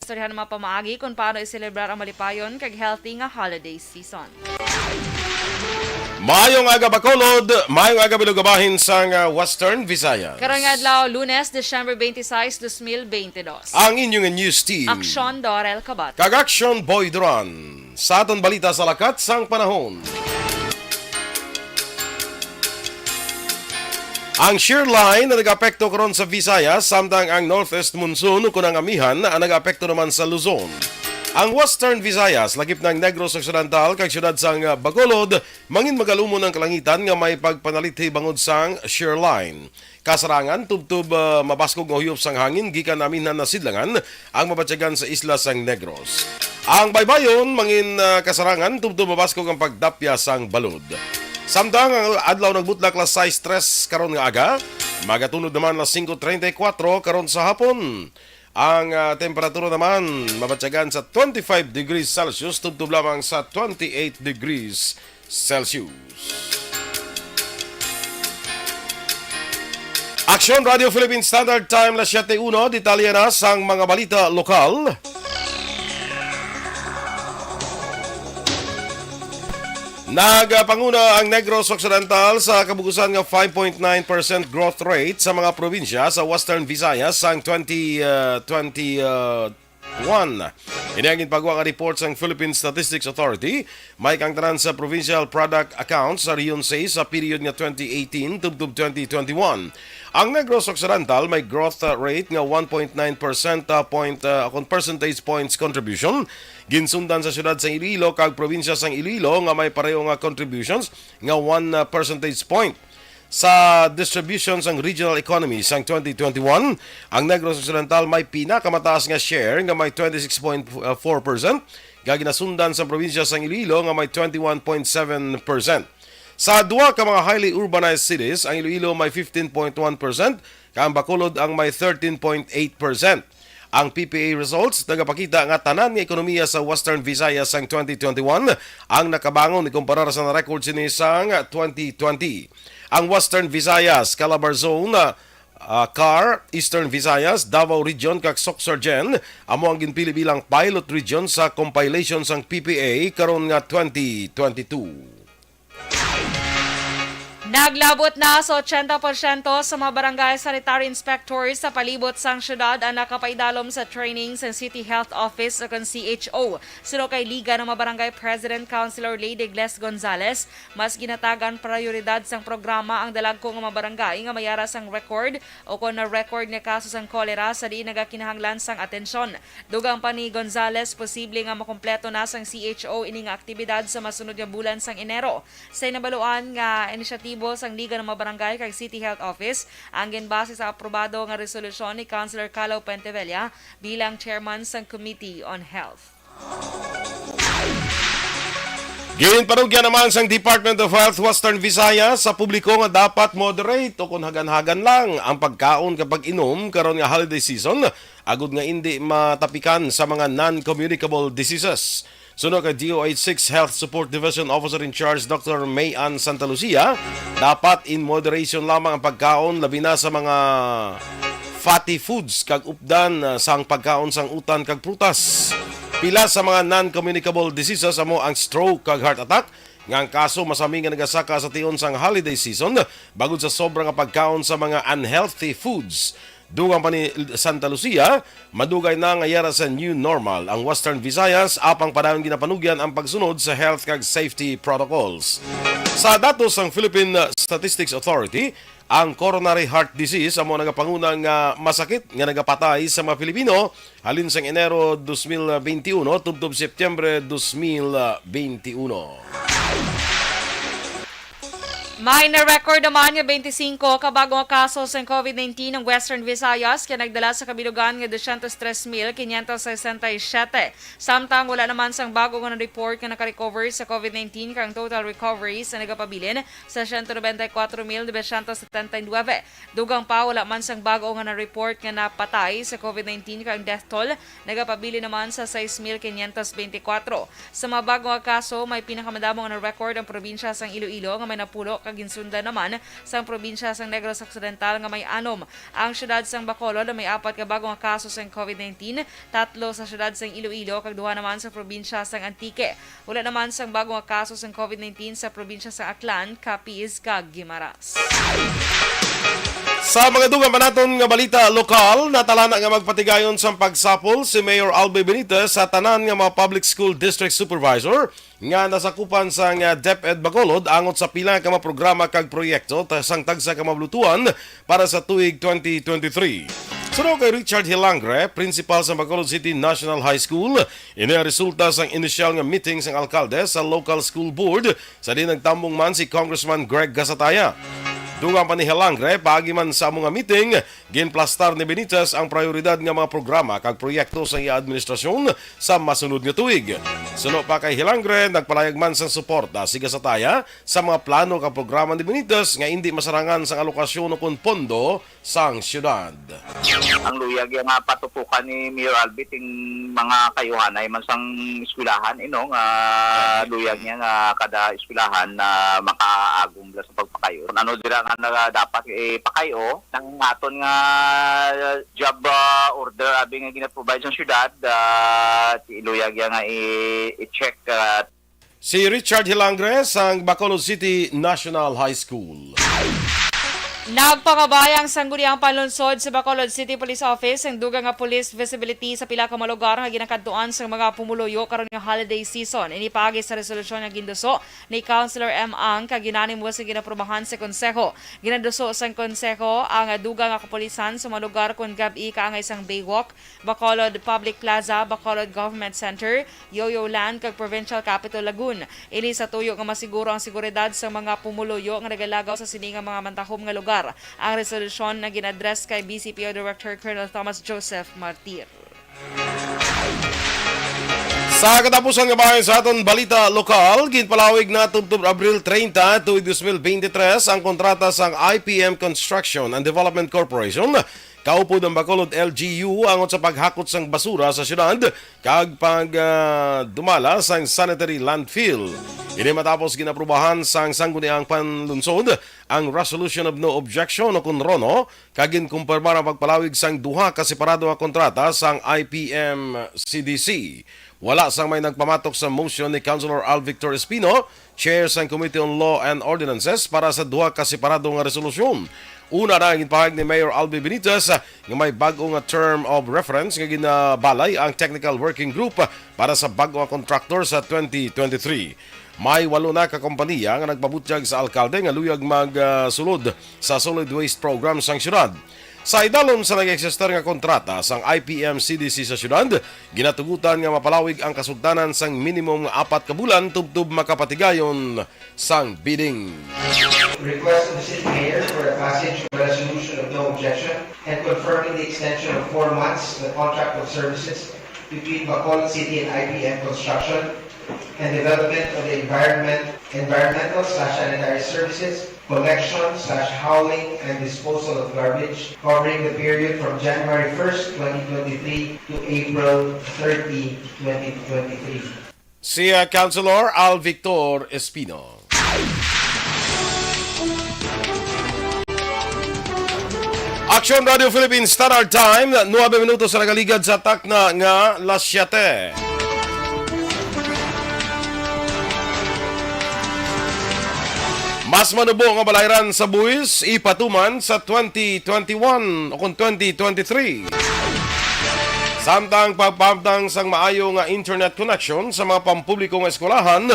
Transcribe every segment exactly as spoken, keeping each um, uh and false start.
istoryahan ang mga pamaagi kung paano i-celebrar ang malipayon kag healthy nga holiday season. Maayong aga, Bacolod. Maayong aga, Bilog Bahin sang, ah, Western Visayas. Karon nga adlaw, Lunes, December twenty-six, dos mil bente dos. Ang inyong news team. Aksyon, Dorel Kabat. Kag Aksyon, Boy Duran. Sa aton balita sa lakat sang panahon. Ang shear line na nag-apekto karon sa Visayas, samtang ang northeast monsoon ukon ang amihan ang nag-apekto naman sa Luzon. Ang Western Visayas, lakip na ang Negros Occidental kag siyudad sang Bacolod, mangin magalumon ang kalangitan nga may pagpanalithi bangod sang shear line. Kasarangan, tubtob, ah, mabaskog nga huyop sang hangin gikan amihan nga sidlangan ang mabatyagan sa isla sang Negros. Ang baybayon, mangin, ah, kasarangan, tubtob mabaskog ang pagdapya sang balod. Samtang ang adlaw nagbutlak alas sais tres karon nga aga, magatunod naman alas singko treinta y cuatro karon sa hapon. Ang, ah, temperatura naman mabatyagan sa twenty-five degrees Celsius, tubtob lamang sa twenty-eight degrees Celsius. Aksyon, Radio Philippine Standard Time, las siete uno. Detalye na sang mga balita lokal. Nagpanguna ang Negros Occidental sa kabugusan nga five point nine percent growth rate sa mga probinsya sa Western Visayas sang twenty, uh, twenty, uh, one. Ini ang ginpagwa nga report sang Philippine Statistics Authority, may kaangtanan sa provincial product account sa Rehiyon sais sa period nga twenty eighteen tubtob twenty twenty-one. Ang Negros Occidental may growth, uh, rate nga one point nine percent, uh, point, uh, kon percentage points contribution. Ginsundan sa siyudad sang Iloilo kag probinsya sang Iloilo nga may pareho nga contributions nga one, uh, percentage point. Sa distribution sang regional economy sang twenty twenty-one, ang Negros Occidental may pinakamataas nga share nga may twenty-six point four percent, nga ginasundan sang probinsya sang Iloilo nga may twenty-one point seven percent. Sa duha ka mga highly urbanized cities, ang Iloilo may fifteen point one percent, kag ang Bacolod ang may thirteen point eight percent. Ang P P A results nagapakita nga tanan nga ekonomiya sa Western Visayas sang twenty twenty-one ang nakabangon ikumparar sa na-record sini sang twenty twenty. Ang Western Visayas, Calabarzon, ah, Car, Eastern Visayas, Davao Region, kag Soccsksargen amo ang ginpili bilang pilot region sa compilation sang P P A karon nga twenty twenty-two. Naglabot na sa ochenta porsyento sa mga barangay sanitary inspectors sa palibot sang syudad ang nakapaidalom sa training sa City Health Office o kon C H O. Suno kay Liga ng mga Barangay President Councilor Lady Gles Gonzales, mas ginatagan prioridad sang programa ang dalagko nga mga barangay nga may ara sang record o kon na-record nga kaso sang kolera sa diin nagakinahanglan sang atensyon. Dugang pa ni Gonzales, posible nga makompleto na sang C H O ini nga aktibidad sa masunod nga bulan sang Enero. Sa hinabaluan nga inisyatibo sang Liga ng mga Barangay kag City Health Office, ang ginbase sa aprobado nga resolusyon ni Councilor Calo Pentevella bilang chairman sang Committee on Health. Ginpanugyan naman sang Department of Health Western Visayas sa publiko nga dapat moderate o kon hagan-hagan lang ang pagkaon kag pag-inom karon nga holiday season, agod nga indi matapikan sa mga non-communicable diseases. Suno kay D O H six Health Support Division Officer in Charge Doctor May Ann Santa Lucia, dapat in moderation lamang ang pagkaon, labi na sa mga fatty foods kag updan, ah, sang pagkaon sang utan kag prutas. Pila sa mga non-communicable diseases amo ang stroke kag heart attack, nga ang kaso masami nga nagasaka sa tion sang holiday season bangod sa sobra nga pagkaon sa mga unhealthy foods. Dugang pa ni Santa Lucia, madugay na nga yara sa new normal ang Western Visayas, apang padayon ginapanugyan ang pagsunod sa health kag safety protocols. Sa datos sang Philippine Statistics Authority, ang coronary heart disease amo nagapanguna nga masakit nga nagapatay sa mga Pilipino halin sang Enero dos mil benti uno tubtob Setyembre dos mil benti uno. May na-record naman nga twenty-five ka bago nga kaso sang COVID nineteen ang Western Visayas, kay nagdala sa kabilugan nga dosyentos tres mil quinientos sesenta y siete. Samtang wala naman sang bago nga na-report nga naka-recover sa COVID nineteen, kag ang total recoveries na nagapabilin sa siyento nobenta y kuwatro mil nobesyentos setenta y nuwebe. Dugang pa, wala man sang bago nga na-report nga napatay sa COVID nineteen, kag ang death toll nagapabilin naman sa sais mil quinientos benti kuwatro. Sa mga bago nga kaso, may pinakamadamo nga na-record ang probinsya sang Iloilo nga may napulo Ginsundan naman sang probinsya sang Negros Occidental nga may anom. Ang siyudad sang Bacolod may apat ka bago nga kaso sang covid nineteen, tatlo sa siyudad sang Iloilo, kag duha naman sa probinsya sang Antique. Wala naman sang bago nga kaso sang covid nineteen sa probinsya sang Aklan, Capiz, kag Guimaras. Sa mga dugang pa naton nga balita lokal, natalana nga magpatigayon sang pagsapol si Mayor Albi Benitez sa tanan nga mga public school district supervisor nga nasakupan sang, ah, DepEd Bacolod angot sa pila ka mga programa kag proyekto ta-, sang tagsa ka mga bulutuan para sa tuig twenty twenty-three. Suno kay Richard Hilangre, principal sa Bacolod City National High School, ini ang resulta sang inisyal nga meeting sang alkalde sa local school board, sa diin nagtambong man si Congressman Greg Gasataya. Dugang pa ni Hilangre, paagi man sa amo nga meeting, ginplastar ni Benitez ang prioridad nga mga programa kag proyekto sa iya administrasyon sa masunod nga tuig. Suno pa kay Hilangre, nagpalayag man sang suporta si Gasataya sa mga plano kag programa ni Benitez nga indi masarangan sang alokasyon ukon pondo sang siyudad. Ang luyag ya nga patupokan ni Mayor Albi ting mga kayuhanay man sang eskwelahan, ino nga luyag niya nga kada eskwelahan na makaagom la sa pagpakayo. Kung ano dira nga na dapat ipakayo, ang aton nga job, ah, order abi nga gina-provide sa siyudad, ah, iluyag ya nga i-, i-check, ah, Si Richard Hilangre sang Bacolod City National High School. Nagpangabay ang Sangguniang Panlunsod sa Bacolod City Police Office ang dugang nga police visibility sa pila ka mga lugar nga ginakadtuan sang mga pumuluyo karon nga holiday season. Ini paagi sa resolusyon nga ginduso ni Councilor M. Ang kag unanimous nga ginaprobahan sa Konseho. Ginaduso sang Konseho ang dugang nga kapulisan sa mga lugar kon gab-i kaangay sang Baywalk, Bacolod Public Plaza, Bacolod Government Center, Yoyo Land, kag Provincial Capitol Lagoon. Ini sa tuyo nga masiguro ang seguridad sa mga pumuluyo nga nagalagaw sa sini nga mga mantahom nga lugar. Ang resolusyon nga gin-address kay B C P O Director Colonel Thomas Joseph Martir. Sa katapusan nga bahin sa aton balita lokal, ginpalawig na tubtob Abril treinta, tuig dos mil beintitrés, ang kontrata sang I P M Construction and Development Corporation kaupod ang Bacolod L G U angot sa paghakot sang basura sa siyudad kag pag, ah, dumala sang sanitary landfill. Ini matapos ginaprubahan sang Sangguniang Panlunsod ang Resolution of No Objection o kon RONO, kag ginkumpirmar ang pagpalawig sang duha ka separado nga kontrata sang I P M C D C. Wala sang may nagpamatok sa motion ni Councilor Al Victor Espino, chair sang Committee on Law and Ordinances, para sa duha ka separado nga resolusyon. Una na ang ginpahayag ni Mayor Albi Benitez nga may bag-o nga term of reference nga ginabalay ang Technical Working Group para sa bag-o nga contractor sa twenty twenty-three. May walo na ka kompanya nga nagpabutyag sa alkalde nga luyag mag, ah, sulod sa solid waste program sang syudad. Sa idalom sa nag-existe nga kontrata sang I P M C D C sa syudad, ginatugutan nga mapalawig ang kasugtanan sang minimum nga apat ka bulan tubtob makapatigayon sang bidding. Request of the City Mayor for the passage of a resolution of no objection and confirming the extension of four months of the contract of services between Bacolod City and I P M Construction and development of the environment, environmental slash sanitary services, collection slash hauling and disposal of garbage, covering the period from January first, twenty twenty-three to April thirty, twenty twenty-three. Si, uh, Councilor Al Victor Espino. Action Radio Philippines Standard Time, nuebe minutos na nagaligad sa takna nga las siete. Mas manubo nga balayran sa buhis ipatuman sa twenty twenty-one o kon twenty twenty-three. Samtang pagpahamtang sang maayo nga internet connection sa mga pampubliko nga eskwelahan,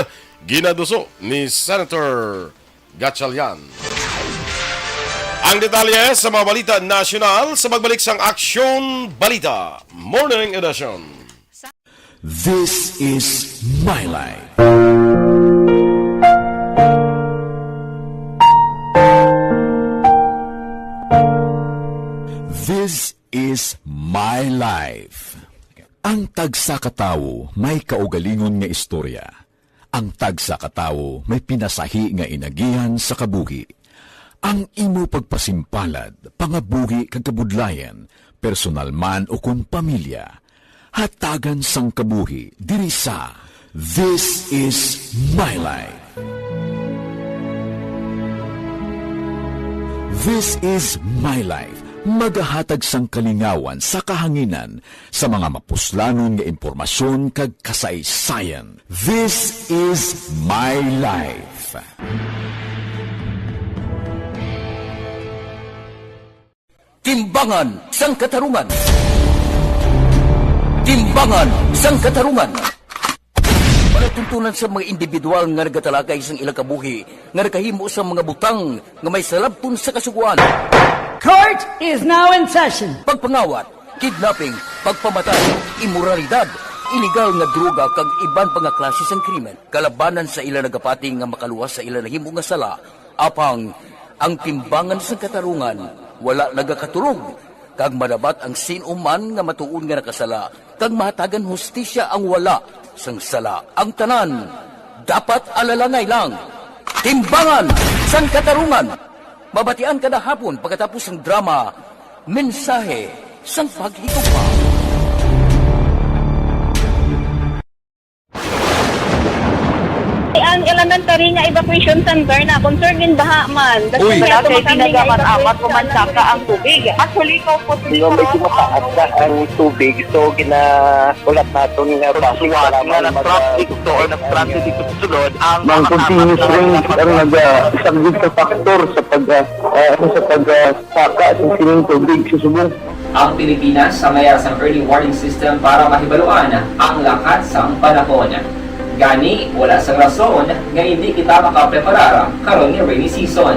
ginaduso ni Senator Gatchalian. Ang detalye sa mga balita nasyonal sa pagbalik sang Aksyon Balita Morning Edition. This is My Life. This is My Life. Ang tagsa ka tawo may kaugalingon nga istorya. Ang tagsa ka tawo may pinasahi nga inagihan sa kabuhi. Ang imo pagpasimpalad, pangabuhi kag kabudlayan, personal man o kon pamilya, hatagan sang kabuhi diri sa This Is My Life. This is My Life, magahatag sang kalingawan sa kahanginan sa mga mapuslanon nga impormasyon kag kasaysayan. This is My Life. Timbangan sang Katarungan. Timbangan sang Katarungan. Palatuntunan sa mga individual nga nagatalakay sang ilang kabuhi nga nakahimo sa mga butang nga may salabton sa kasugoan. Court is now in session. Pagpangawat, kidnapping, pagpamatay, imoralidad, iligal nga droga kag iban pa nga klase sang krimen kalabanan sa ila nagapati nga makaluwas sa ila nahimo nga sala. Apang ang timbangan sang katarungan wala nagakatulog, kag madapat ang sin-o man nga matuod nga nakasala kag mahatagan hustisya ang wala sang sala. Ang tanan dapat alalangay lang. Timbangan sang Katarungan. Mabatian kada hapon pagkatapos sang drama, Mensahe sang Paghigugma. Ang elementary nga evacuation center na concern gin baha man. Uy. Wala kay tinaga man amat o mansaka ang tubig. Actually, ko po Medyo mataas na ang tubig, so ginaulat naton nga basi nga para nag-traffic to or nag-transit dito sa sulod ang mga continuous rains ang nag-, ah, isang big factor sa pag, ah, ah, sa pag, ah, saka sa sining tubig sa subong. Ang Pilipinas sa mayara sang early warning system para mahibaluan ang lakat sang panahon. Gani, wala sang rason nga indi kita makapreparar karon nga rainy season.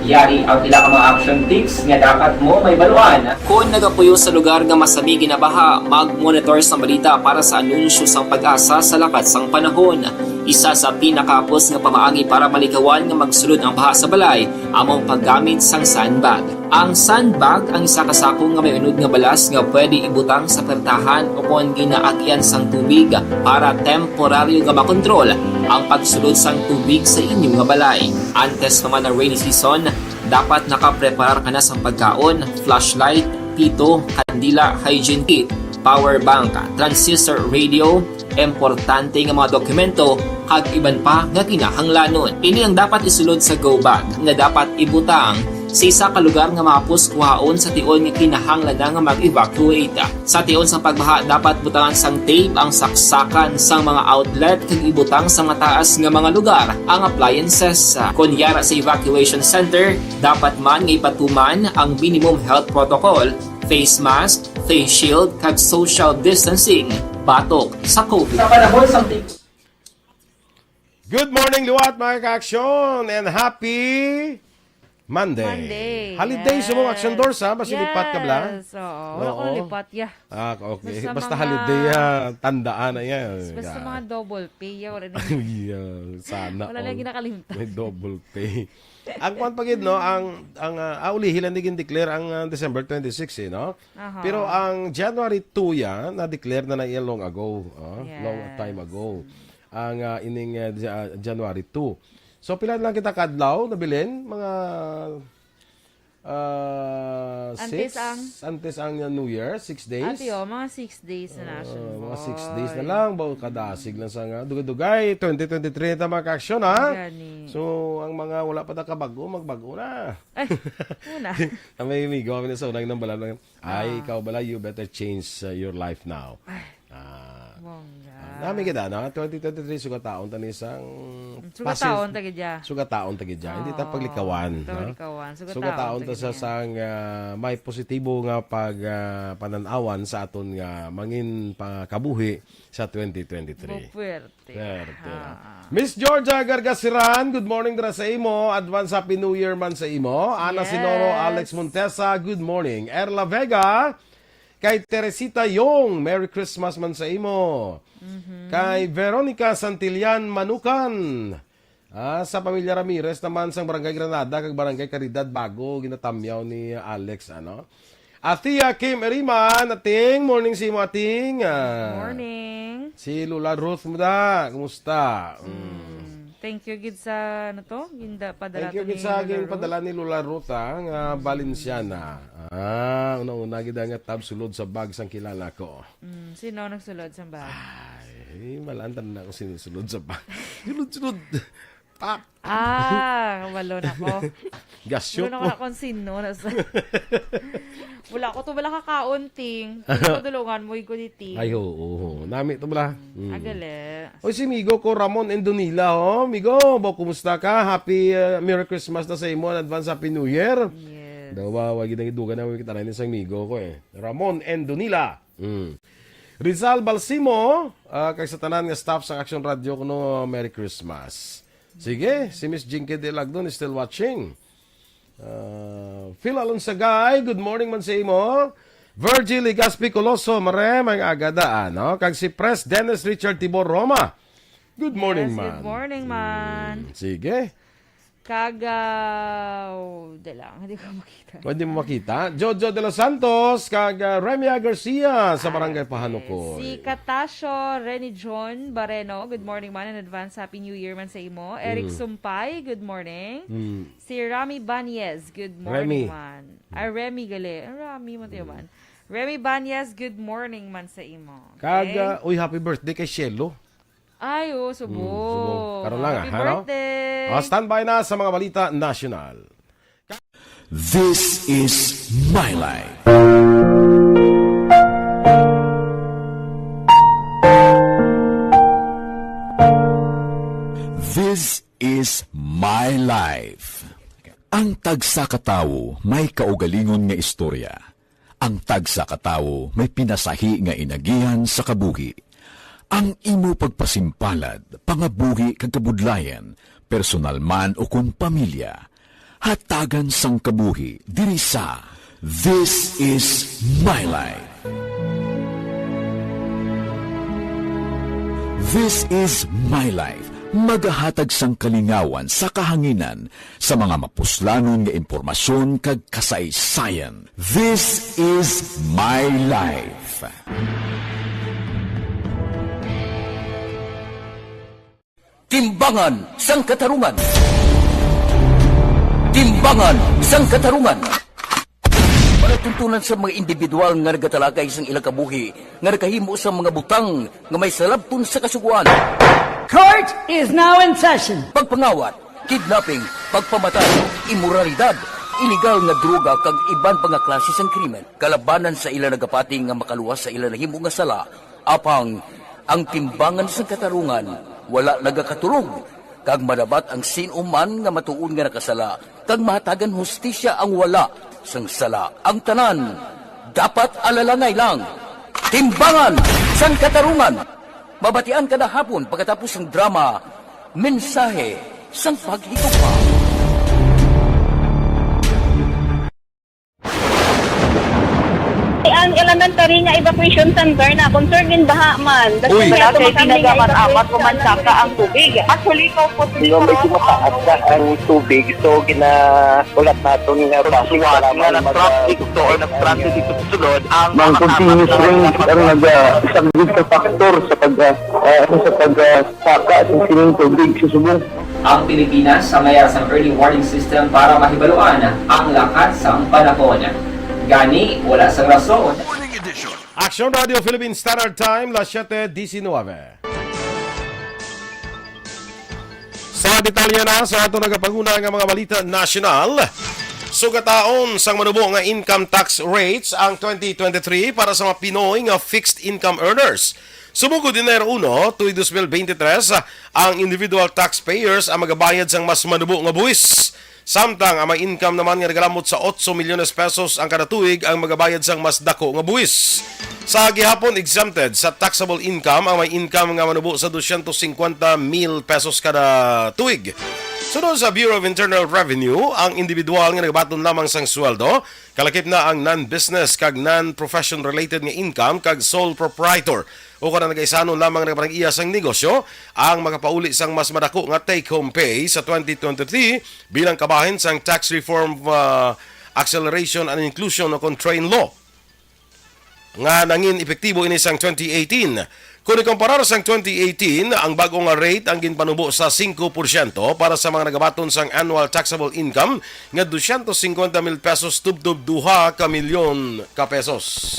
Yari ang pila ka mga action tips nga dapat mo mahibaluan. Kon nagapuyo sa lugar nga masami ginabaha, mag-monitor sang balita para sa anunsyo sang PAGASA sa lakat sang panahon. Isa sa pinakahapos nga pamaagi para malikawan nga magsulod ang baha sa balay amo ang paggamit sang sandbag. Ang sandbag ang isa ka sako nga may unod nga balas nga pwede ibutang sa pertahan o kon ginaagian sang tubig para temporaryo nga makontrol ang pagsulod sang tubig sa inyo nga balay. Antes pa man ang rainy season, dapat nakapreparar ka na sang pagkaon, flashlight, pito, kandila, hygiene kit, power bank, transistor radio, importante nga mga dokumento, kag iban pa nga kinahanglanon. Ini ang dapat isulod sa go bag nga dapat ibutang sa isa ka lugar nga mahapos kuhaon sa tion nga kinahanglan na nga mag-evacuate. Sa tion sang pagbaha, dapat butangan sang tape ang saksakan sang mga outlet kag ibutang sa mataas nga mga lugar ang appliances. Kon yara sa evacuation center, dapat man nga ipatuman ang minimum health protocol, face mask, face shield, kag social distancing batok sa COVID. Sa panahon sang tig- Good morning, liwat, mga ka-aksyon, and happy Monday. Monday, holiday sa mga yes. Aksyon, Dors, ha? Basta lipat ka bala? Yes, oo. Wala ko Oo. lipat, ya. Ah, okay. Basta Basta mga holiday, ha? Tandaan na yan. Basta Yeah. mga double pay, ya. Wala na. Yeah, sana Wala na all. ginakalimtan. May double pay. Ang kwan pa gid, no? Ang, ang, ah, ah, ulihi lang di gin-declare ang, ah, December twenty-six, eh, no? Aha. Pero ang January two, ya, na-declare na na iya long ago, ah, long Yes. time ago. Ang, ah, ining, ah, Ja-, January two. So, pila lang kita kadlaw nabilin? Mga, ah, Antes six? ang Antes ang, ah, New Year, six days? Ati, oh, mga six days na na Ah, siya, mga six days na boy. lang. Ba, kadasig lang sa nga. Dugay-dugay, twenty twenty-three na ta, mga ka-aksyon, ha? Gani. So, ang mga wala pa nakabag-o, magbag-o na. Ay, una. Ang may amigo kami na sa unang nang balan, "Ay, Ah. ikaw bala, you better change, uh, your life now." Ay, Ah. bongga. Ah, nami kita, no? Twenty twenty-three, sugataon ta ni sang Mm, sugataon pasil-, ta gid ya. sugataon ta gid ya. Hindi ta Oo, paglikawan, hindi ta no? paglikawan. Sugataon Sugataon ta ta sa gid ya. sang, ah, may positibo nga pag, ah, panan-awan sa aton nga mangin pakabuhi sa twenty twenty-three. Mo puwerte. Puwerte, no? Ah. Miss Georgia Gargasiran, good morning dira sa imo. Advance Happy New Year man sa imo. Ana Yes. Sinoro, Alex Montesa, good morning. Erla Vega, kay Teresita Yong, Merry Christmas man sa imo. Mhm. Kay Veronica Santillan Manukan, ah, sa pamilya Ramirez naman sang Barangay Granada kag Barangay Caridad Bago, ginatamyaw ni Alex, ano? Athea Kim Eriman, ating, morning sa imo, ating. Ah, Morning. Si Lola Ruth mo da, kumusta? Mm. Mm. Thank you gid sa, ano to? Ginda-, padala Thank you to gid ni sa Lola Ruth. Padala ni Lola Ruth, ah, nga Mm. Valenciana. Ah, una-una gid nga tab sulod sa bag sang kilala ko. Mm, sino nagsulod sa bag? Ay, malantan na ako sinusulod sa bag. Sulod-sulod. Ah, kabalo na ko. Gasyo Wala ko. na kung sino. Nas- Wala ko to, wala kakaon, ting. Hindi ko dulungan mo, ikaw di, ting. Ay, oo. Nami to bala. Mm. Agale. Oy, si migo ko, Ramon Endonila, oh. Migo, bo, kumusta ka? Happy, uh, Merry Christmas na sa imo and advance Happy New Year. Yes. Daw ba, wag gid ang idugan na wikit anay ni sang migo ko, eh. Ramon Endonila. Mm. Rizal Balsimo, ah, kag sa tanan nga staff sa Action Radio kuno, Merry Christmas. Sige, si Miss Jinky Delagdon is still watching. Ah, Phil Alonsagay, good morning man sa imo. Virgie Legaspi Coloso, mare, may aga daan, no? Kag si Pres Dennis Richard Tibor Roma. Good morning, Yes, man. good morning, man. Mm, sige. Kag, ah, oh, di lang, hindi ko makita. Pwede mo makita. Jojo de los Santos, kag, ah, Remia Garcia sa Barangay Pahanukoy. Si Katasio Reni John Bareno, good morning, man. In advance, Happy New Year man sa imo. Eric Mm. Sumpay, good morning. Mm. Si Rami Banyes, good morning, Remy. man. Ah, Remy gali. Ah, Rami mo tayo, man. Remy Banyes, good morning man sa imo. Kag, Okay? ah, uy, happy birthday kay Shelo. Ay, oh, subo. Mm, subo. Karon lang, Happy ah, ano? birthday. Ah, standby na sa mga balita nasyonal. This is My Life. This is My Life. Ang tagsa ka tawo may kaugalingon nga istorya. Ang tagsa ka tawo may pinasahi nga inagihan sa kabuhi. Ang imo pagpasimpalad, pangabuhi kag kabudlayan, personal man o kon pamilya, hatagan sang kabuhi diri sa This Is My Life. This Is My Life, magahatag sang kalingawan sa kahanginan sa mga mapuslanon nga impormasyon kag kasaysayan. This is my life. Timbangan sang Katarungan. Timbangan sang Katarungan. Palatuntunan sa mga individual nga nagatalakay sang ilang kabuhi nga nakahimo sa mga butang nga may salabton sa Kasugoan. Court is now in session. Pagpangawat, kidnapping, pagpamatay, imoralidad, iligal nga droga kag iban pa nga klase sang krimen. Kalabanan sa ila nagapati nga makaluwas sa ila nahimo nga sala, apang ang timbangan sang katarungan wala nagakaturog, kag madabat ang sin-o man nga matuod nga nakasala, kag mahatagan hustisya ang wala sang sala. Ang tanan dapat alalangay lang. Timbangan sang Katarungan. Mabatian kada hapon pagkatapos sang drama, Mensahe sang Paghigugma. Ang elementary nga evacuation center na concerned in baha man. Uy. Wala kay pinagaman amat pumansaka ang tubig. Actually, ikaw po, Hindi, medyo mataas na ang tubig. So, gina-, ulat naton nga base sa lamang na mag-, traffic to or nag-traffic ito sulod ang Mang mga continuous kapatid rain na ang naga-, isa gid ka factor sa pag, ah, ah, sa pag, ah, saka sa sining tubig sa subong. Ang Pilipinas sa mayara sang early warning system para mahibaluan ang lakat sang panahon. Gani, wala sang rason. Morning edition. Action Radio Philippine Standard Time, las siete diecinueve. Sa detalye na sa ato nagapanguna nga mga balita nasyonal, sugataon sang manubo nga income tax rates ang twenty twenty-three para sa mga Pinoy nga fixed income earners. Subong gud Enero uno, tuig dos mil beintitrés, ang individual taxpayers ang magabayad sang mas manubo nga buwis. Samtang ang may income naman nga nagalamot sa otso milyones pesos ang kada tuig ang magabayad sang mas dako nga buwis. Sa gihapon exempted sa taxable income ang may income nga manubo sa dosyentos singkwenta mil pesos kada tuig. Sunod sa Bureau of Internal Revenue, ang individual nga nagabaton lamang sang sweldo, kalakip na ang non-business kag non-profession related nga income kag sole proprietor o kon ang nagaisanon lamang nagapanag-iya sang negosyo, ang makapauli sang mas madako nga take-home pay sa twenty twenty-three bilang kabahin sang Tax Reform, ah, Acceleration and Inclusion o kon TRAIN Law nga nangin epektibo ini sang twenty eighteen. Kon ikumparar sang twenty eighteen, ang bag-o nga rate ang ginpanubo sa singko porsyento para sa mga nagabaton sang annual taxable income nga dosyentos singkwenta mil pesos tubtob duha ka milyon ka pesos.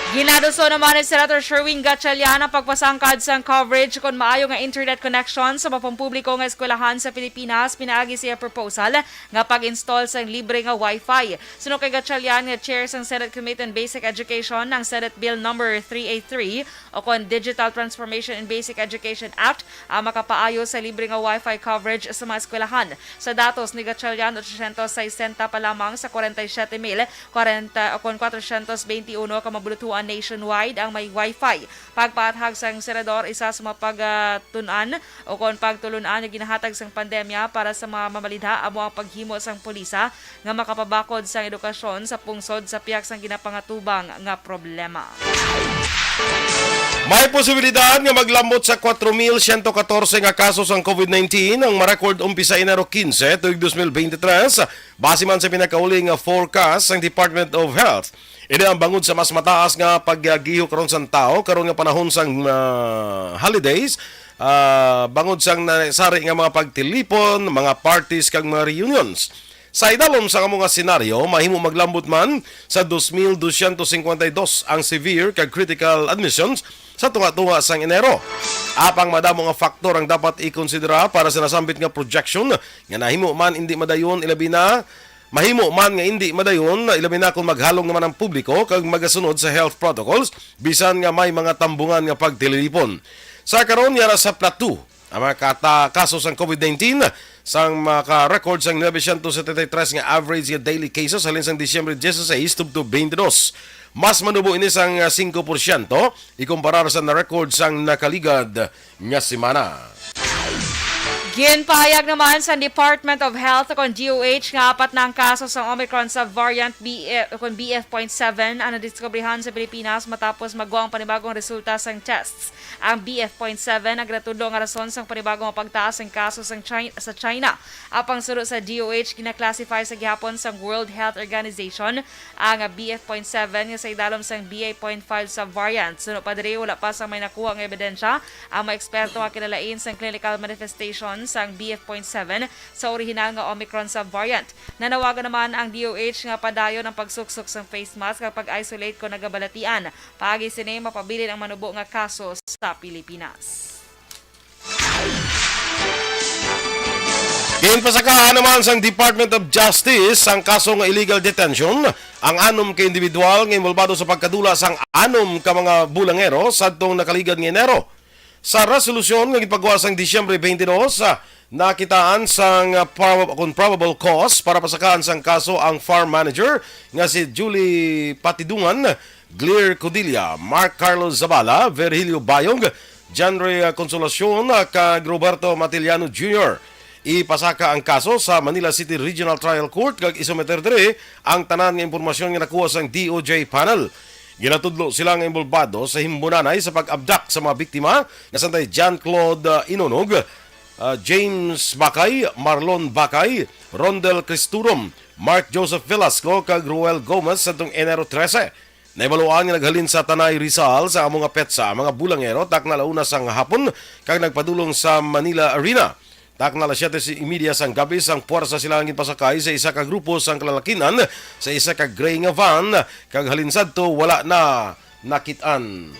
Ginaduso naman ni Senator Sherwin Gatchalian ang pagpasangkad sang coverage kon maayo nga internet connection sa mapampubliko nga eskwelahan sa Pilipinas pinaagi sa iya proposal nga pag-install sang libre nga wifi. Suno kay Gatchalian nga chair sang Senate Committee on Basic Education, ang Senate Bill number three eight three o kon Digital Transformation in Basic Education Act ang makapaayo sa libre nga wifi coverage sa mga eskwelahan. Sa datos ni Gatchalian, ochocientos sesenta pa lamang sa kwarenta y siyete mil kwarenta o kon kwatrocientos beintiuno ka mabuluthoan nationwide ang may wifi. Pagpaathag sang senador, isa sa mga pagtun-an o kon pagtulun-an nga ginahatag sang pandemya para sa mga mamalidha amo ang paghimo sang pulisa nga makapabakod sang edukasyon sa pungsod sa pihak sang ginapangatubang nga problema. May posibilidad nga maglambot sa kwatro mil siyento katorse nga kaso sang covid nineteen ang ma-record umpisa Enero quince tuig dos mil beintitrés, base man sa pinakauli nga forecast sang Department of Health. Ini ang bangod sa mas mataas nga paggiho karon sang tawo karon nga panahon sang, ah, holidays, ah, bangod sang na-, sari nga mga pagtilipon, mga parties kag mga reunions. Sa idalom sang amo nga senaryo, mahimo maglambot man sa dos mil dosyentos singkwenta y dos ang severe kag critical admissions sa tunga-tunga sang Enero. Apang madamo nga faktor ang dapat ikonsidera para sa nasambit nga projection nga nahimo man indi madayon, ilabi na mahimo man nga indi madayon, ilabi na kon maghalong naman ang publiko kag magasunod sa health protocols bisan nga may mga tambungan nga pagtililipon. Sa karon, yara sa Plateau ang mga kata-, kaso sang covid nineteen, sang maka-record sang nuebe siyento setenta y tres nga average nga daily cases halin sang Disyembre dieciséis tubtob twenty-two. Mas manubo ini sang, ah, singko porsyento ikumparar sa na-record sang nakaligad nga semana. Ginpahayag naman sa Department of Health o kon D O H nga apat na ang kaso sa Omicron subvariant B F, o kon B F point seven ang nadiskubrihan sa Pilipinas matapos magwa ang panibagong resulta sang tests. Ang B F point seven ang ginatudlo nga rason sang panibago nga pagtaas sang kaso sang Chi-, sa China. Apang suno sa D O H, gina-classify sa gihapon sang World Health Organization ang B F point seven nga sa idalom sang B A point five subvariant. Suno pa diri, wala pa sang may nakuha nga ebidensya ang mga eksperto nga kinalain sang clinical manifestation sang B F point seven sa orihinal nga Omicron subvariant. Nanawagan naman ang D O H nga padayon ang pagsuksok sang face mask kag pag-isolate kon nagabalatian. Paagi sini, mapabilin ang manubo nga kaso sa Pilipinas. Ginpasakahan naman sang Department of Justice ang kaso nga illegal detention ang anom ka individual nga involbado sa pagkadula sang anom ka mga bulangero sadtong nakaligad nga Enero. Sa resolusyon nga gipagawa sang Disyembre twenty-two, ah, nakitaan sang, ah, prob-, kon probable cause para pasakaan sang kaso ang farm manager nga si Julie Patidungan, Glir Codilla, Mark Carlos Zabala, Virgilio Bayong, Janre, ah, Consolacion, ah, kag Roberto Matiliano Junior. Ipasaka ang kaso sa Manila City Regional Trial Court kag isumiter diri ang tanan nga impormasyon nga nakuha sang D O J panel. Ginatudlo sila nga involbado sa himbunanay sa pag-abduct sa mga biktima nga santay John Claude, ah, Inonog, ah, James Bakay, Marlon Bakay, Rondel Cristurom, Mark Joseph Velasco, kag Ruel Gomez sadtong Enero trese. Nahibaluan nga naghalin sa Tanay, Rizal sa amo nga petsa ang mga bulangero takna la una sang hapon kag nagpadulong sa Manila Arena. Takna la siyete si imedya sang gabi sang puwersa sila ang ginpasakay sa isa ka grupo sang kalalakinan sa isa ka gray nga van, kag halin sadto wala na nakit-an.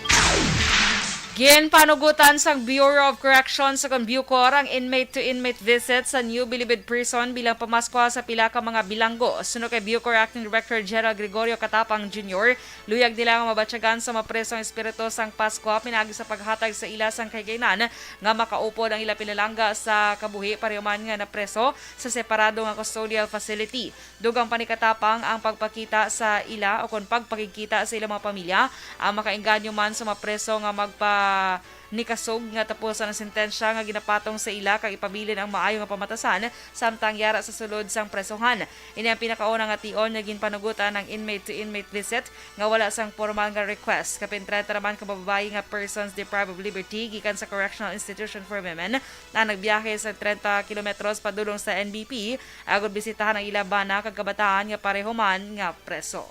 Ginpanugutan sang Bureau of Corrections o kon BuCor ang inmate-to-inmate visit sa New Bilibid Prison bilang pamaskwa sa pila ka mga bilanggo. Suno kay BuCor Acting Director General Gregorio Catapang Junior, luyag nila nga mabatyagan sa mga preso ang espiritu sang Paskwa pinaagi sa paghatag sa ila sang kahigaynan nga makaupod ang ila pinalangga sa kabuhi pareho man nga napreso sa separado nga custodial facility. Dugang pa ni Catapang ang pagpakita sa ila o kon pagpakigkita sa ilang mga pamilya ang makaengganyo man sa mga preso nga magpa- nikasog nga tapuson ang sentensya nga ginapatong sa ila kag ipabilin ang maayo nga pamatasan samtang yara sa sulod sang presohan. Ini ang pinakauna nga tion nga ginpanugutan ang inmate-to-inmate visit nga wala sang pormal nga request. Kapin trenta naman ka babayi nga persons deprived of liberty gikan sa Correctional Institution for Women ang nagbiyahe sa trenta kilometros padulong sa N B P agud bisitahan ang ila bana kag kabataan nga pareho man nga preso.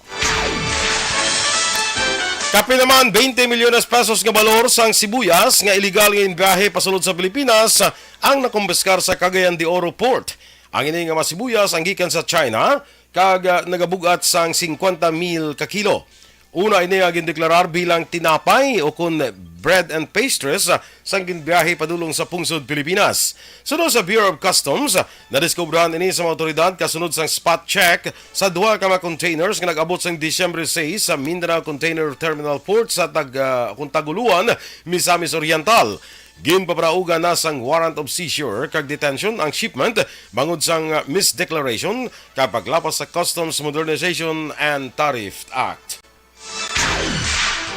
Kapin naman twenty milyones pesos nga balor sang sibuyas nga iligal nga ginbiyahe pasulod sa Pilipinas ang nakumpiskar sa Cagayan de Oro Port. Ang ini nga mga sibuyas ang gikan sa China kag, ah, nagabug-at sang singkwenta mil ka kilo. Una ini nga gindeklarar bilang tinapay o kon bread and pastries, ah, sang ginbiyahe padulong sa pungsod Pilipinas. Suno sa Bureau of Customs, nadiskubrahan ini sa mga awtoridad kasunod sang spot check sa duha ka mga containers nga nag-abot sang Disyembre sais sa Mindanao Container Terminal Port sa Tag-, ah, kon Tagoloan, Misamis Oriental. Ginpaparaugan na sang warrant of seizure kag detention ang shipment bangod sang misdeclaration kag paglapas sa Customs Modernization and Tariff Act.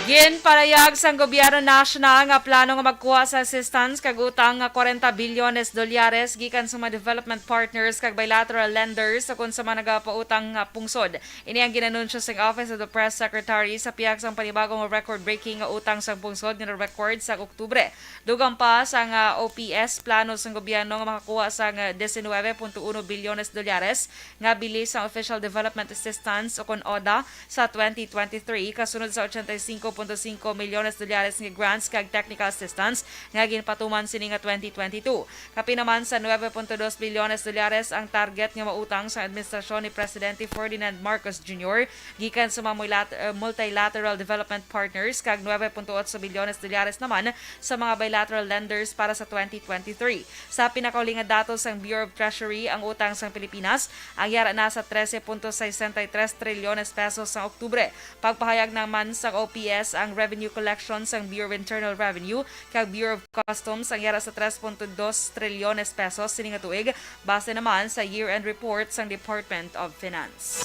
Ginpahayag sang gobyerno nasyonal nga plano nga magkuha sa assistance kag utang nga kwarenta bilyones dolyares gikan sa mga development partners kag bilateral lenders ukon sa mga nagapautang nga pungsod. Ini ang ginanunsyo sang Office of the Press Secretary sa pihak sang panibagong record-breaking nga utang sang pungsod nga na-record sa Oktubre. Dugang pa sang, ah, O P S, plano sang gobyerno nga makakuha sang, ah, diecinuebe punto uno bilyones dolyares nga bilis sang Official Development Assistance o kon ODA sa twenty twenty-three, kasunod sa ochenta y cinco punto cinco milyones dolyares nga grants kag technical assistance nga ginpatuman sini nga twenty twenty-two. Kapin naman sa nuebe punto dos bilyones dolyares ang target nga mautang sa administrasyon ni Presidente Ferdinand Marcos Junior gikan sa mga mulat-, eh, multilateral development partners kag nuebe punto otso bilyones dolyares naman sa mga bilateral lenders para sa twenty twenty-three. Sa pinakauli nga datos sang Bureau of Treasury, ang utang sang Pilipinas ang yara na sa trese punto sesenta y tres trilyones pesos sang Oktubre. Pagpahayag naman sang O P S, ang revenue collection sang Bureau of Internal Revenue kag Bureau of Customs ang yara sa tres punto dos trilyones pesos sini nga tuig, base naman sa year-end report sang Department of Finance.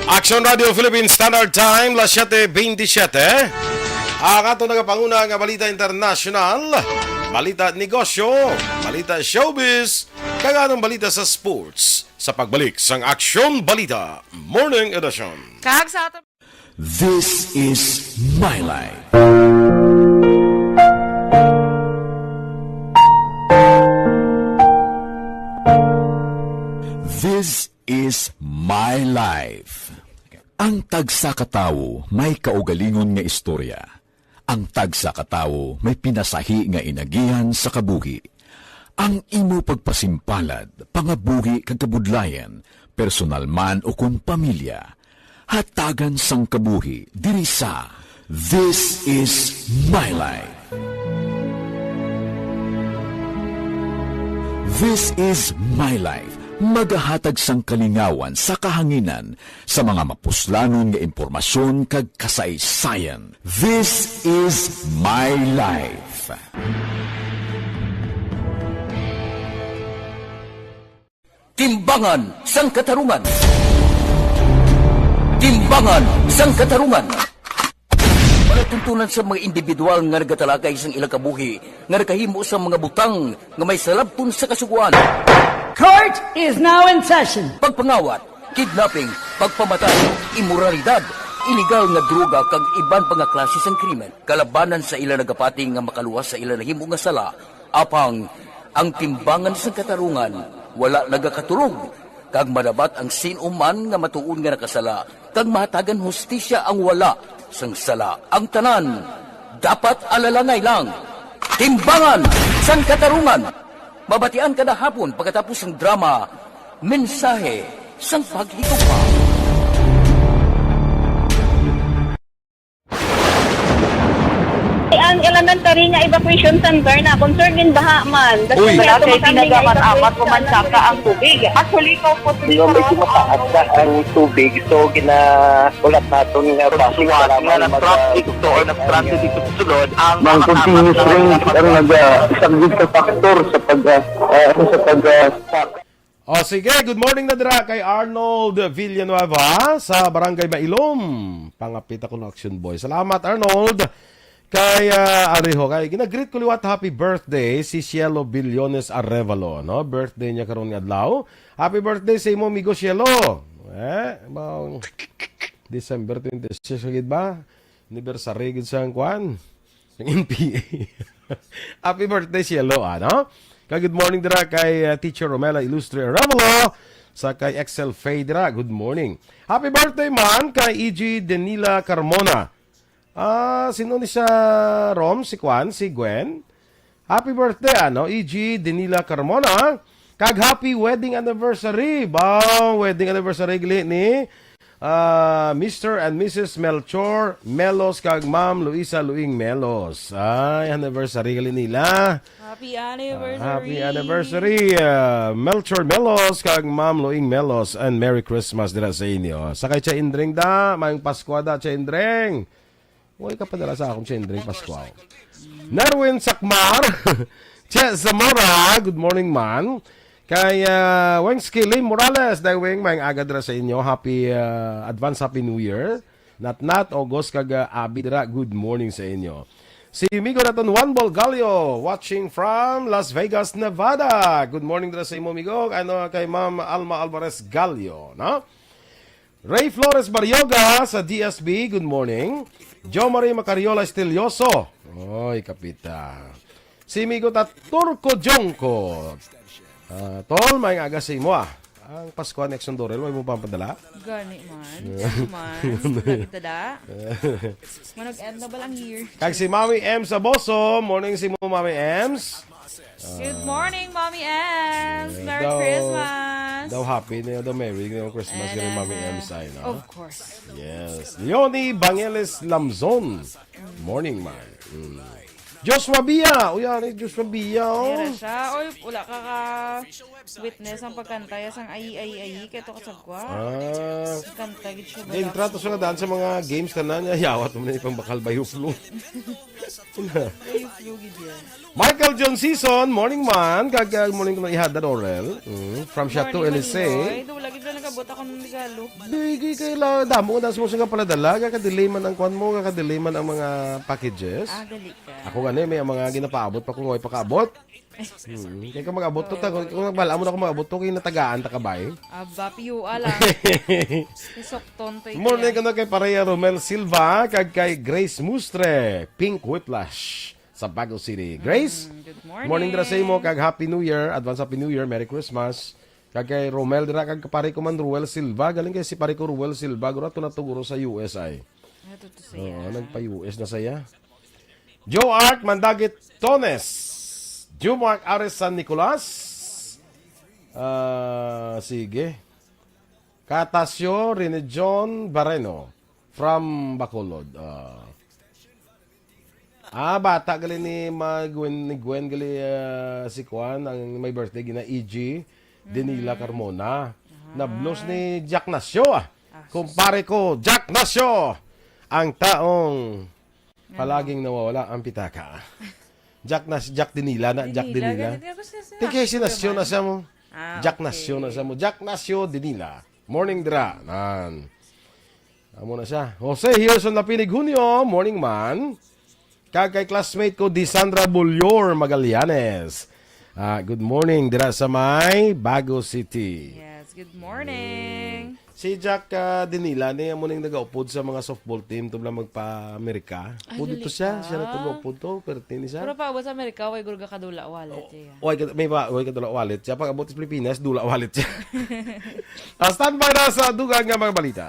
Action Radio Philippine Standard Time, las siete veintisiete. Ang ato nagapanguna nga balita internasyonal, balita negosyo, balita showbiz, kag anong balita sa sports sa pagbalik sang Action Balita Morning Edition. Kag sa ato This is my life. This is my life. Ang tagsa ka tawo may kaugalingon nga istorya. Ang tagsa ka tawo may pinasahi nga inagihan sa kabuhi. Ang imo pagpasimpalad, pangabuhi kag kabudlayan, personal man o kon pamilya, hatagan sang kabuhi diri sa This Is My Life. This Is My Life, magahatag sang kalingawan sa kahanginan sa mga mapuslanon nga impormasyon kag kasaysayan. This Is My Life. Timbangan sang Katarungan. Timbangan sang Katarungan. Palatuntunan sa mga individual nga nagatalakay sang ilang kabuhi nga nakahimo sa mga butang nga may salabton sa Kasugoan. Court is now in session. Pagpangawat, kidnapping, pagpamatay, imoralidad, iligal nga droga kag iban pa nga klase sang krimen kalabanan sa ila nagapati nga makaluwas sa ila nahimo nga sala. Apang ang timbangan sang katarungan wala nagakatulog, kag madabat ang sin-o man nga matuod nga nakasala, kag mahatagan hustisya ang wala sang sala. Ang tanan dapat alalangay lang. Timbangan sang Katarungan, mabatian kada hapon pagkatapos sang drama Mensahe sang Paghigugma. Ang elementary nga evacuation center na concerned din baha man. Uy. Wala kay tinaga man amat o mansaka ang tubig. Actually, ikaw po, Di ba, medyo mataas na ang tubig, so ginaulat naton nga basi nga nag-traffic to or nag-transit dito sa sulod ang mga continuous rain ang naga-, isa gid ka factor sa pag, ah, ah, sa pag, ah, stop. O sige, good morning na dira kay Arnold Villanueva sa Barangay Mailom. Pangapit ako ng Action Boy. Salamat, Arnold. Kay, ah, ari ho, kay ginagreet ko liwat happy birthday si Cielo Billones Arevalo, no? Birthday niya karon nga adlaw. Happy birthday sa imo, amigo Cielo. Eh, bang December twenty-six gid ba? Anniversary gid sang kwan. Sang N P A. Happy birthday, Cielo, ano? Kag good morning dira kay, ah, Teacher Romela Ilustre Arevalo sa kay Excel Faye dira. Good morning. Happy birthday man kay E G Denila Carmona. Ah, sino ni siya, Rom? Si Kwan? Si Gwen? Happy birthday, ano? E G Denila Carmona. Kag happy wedding anniversary. Ba, wedding anniversary gali ni ah, Mister and Missus Melchor Melos kag Ma'am Luisa Luing Melos. Ay, anniversary gali nila. Happy Ah, anniversary. Happy anniversary, ah, Melchor Melos kag Ma'am Luing Melos, and Merry Christmas dira sa inyo. Sa kay Chaindring da, maayong Paskwa da, Chaindring. Way ka padala sa akong Chaindring Pascual. Nerwin Sakmar, Che Zamora, good morning, man. Kay ah, Weng Skilly Morales, Day Weng, maayong aga dira sa inyo. Happy, ah, advance Happy New Year. Natnat, August, kag ah, Abi dira, good morning sa inyo. Si Migo naton Juan Bolgallo, watching from Las Vegas, Nevada. Good morning dira sa imo, Migo. Ano kay Ma'am Alma Alvarez Gallo, no? Ray Flores Barrioga sa D S B, good morning. Jo Marie Macariola Estilioso. Oy, kapita. Si Migo ta Turco Jongko. Ah, tol, maayong aga sa imo, ah. Ang Pasko ni Action Dorel, way mo pampadala? Gani man. Gani man. Gani tada. Manag-end na ba lang year? Kag si Mami M Saboso, morning si mo, Mami Ems. Good morning, Mommy Ems. Merry Daw, Christmas. Daw happy na daw, Merry na Christmas And, kay Mami uh, Ems ay, no? Of course. Yes. Leonie Bangeles Lamzon. Morning, man. Mm. Joshua Bia. Uy, ani Joshua Bia, oh. Dira siya. Oy, wala ka ka witness ang pagkanta ya sang ayi, ayi, ayi. Kaya to kasagwa. Ah. Kanta gid siya. Di, bala. Trato sa nga daan sa mga games tanan niya. Yawat mo na ipang bakal bayo flu. Bayo flu gid yan. Michael John Season, morning man. Kag, ah, morning ko na ihada, Dorel. Mm, from Chateau Morning, Elysee. Maninoy. Do, lagi na nagabot ako ng regalo. Di, di kaila, damo na sa mga paladala. Kaka-delay man ang kwan mo, kaka-delay man ang mga packages. Ah, gali ka. Ako gani, may mga ginapaabot pa kung may pakaabot. Hmm, kaya ka mag-abot to, ta, kung, kung bala mo na ako mag-abot to, kaya natagaan ta ka ba eh? Aba, piyo, ala. Isok tontoy Morning kaya. Ko na kay Pareya Romel Silva, kag kay Grace Mustre, Pink Whiplash, sa Bago City. Grace, Mm, good morning. Morning dira sa imo, kag Happy New Year, advance Happy New Year, Merry Christmas. Kag kay Romel dira, kag pare ko man Ruel Silva, galing kay si pare ko Ruel Silva, guro ato na to guro sa U S I. Ato to siya. Oo, nagpa-U S na saya. Joe Art Mandagit Tones, Jumar Ares San Nicolas. Ah, sige. Katasyo Rene John Bareno from Bacolod. Ah. Ah, bata gali ni ma Gwen, ni Gwen gali, ah, si Kwan, ang may birthday gina E G, Denila Mm. Carmona. Ah. Nablos ni Jack Nasyo, ah. Ah, sus. Kumpare ko, Jack Nasyo, ang taong Ano? Palaging nawawala ang pitaka. Jack na, Jack Dinila na, Jack Dinila, Dinila. Ganito ako siya, siya. Tingkay si Nasyo na siya mo. Ah, Jack okay. Nasyo na siya mo. Jack Nasyo Dinila. Morning dira. Nan. Amo na siya. Jose Hilson Lapinig Junio, morning man. Kag kay classmate ko, Di Sandra Bullor Magallanes. Ah, good morning dira sa may Bago City. Yes, good morning. Si Jack, ah, Dinila ni amo ning nagaupod sa mga softball team tubla magpa-Amerika. Ay, pwede to gali siya, ka. Siya na to gaupod to, pero tini siya. Pero pag sa Amerika, way guro ka kadula wallet, Oh, eh. Way ka, may ba, way kadula wallet siya. Pag abot sa Pilipinas, dula wallet siya. Ah, standby na sa dugang nga mga balita.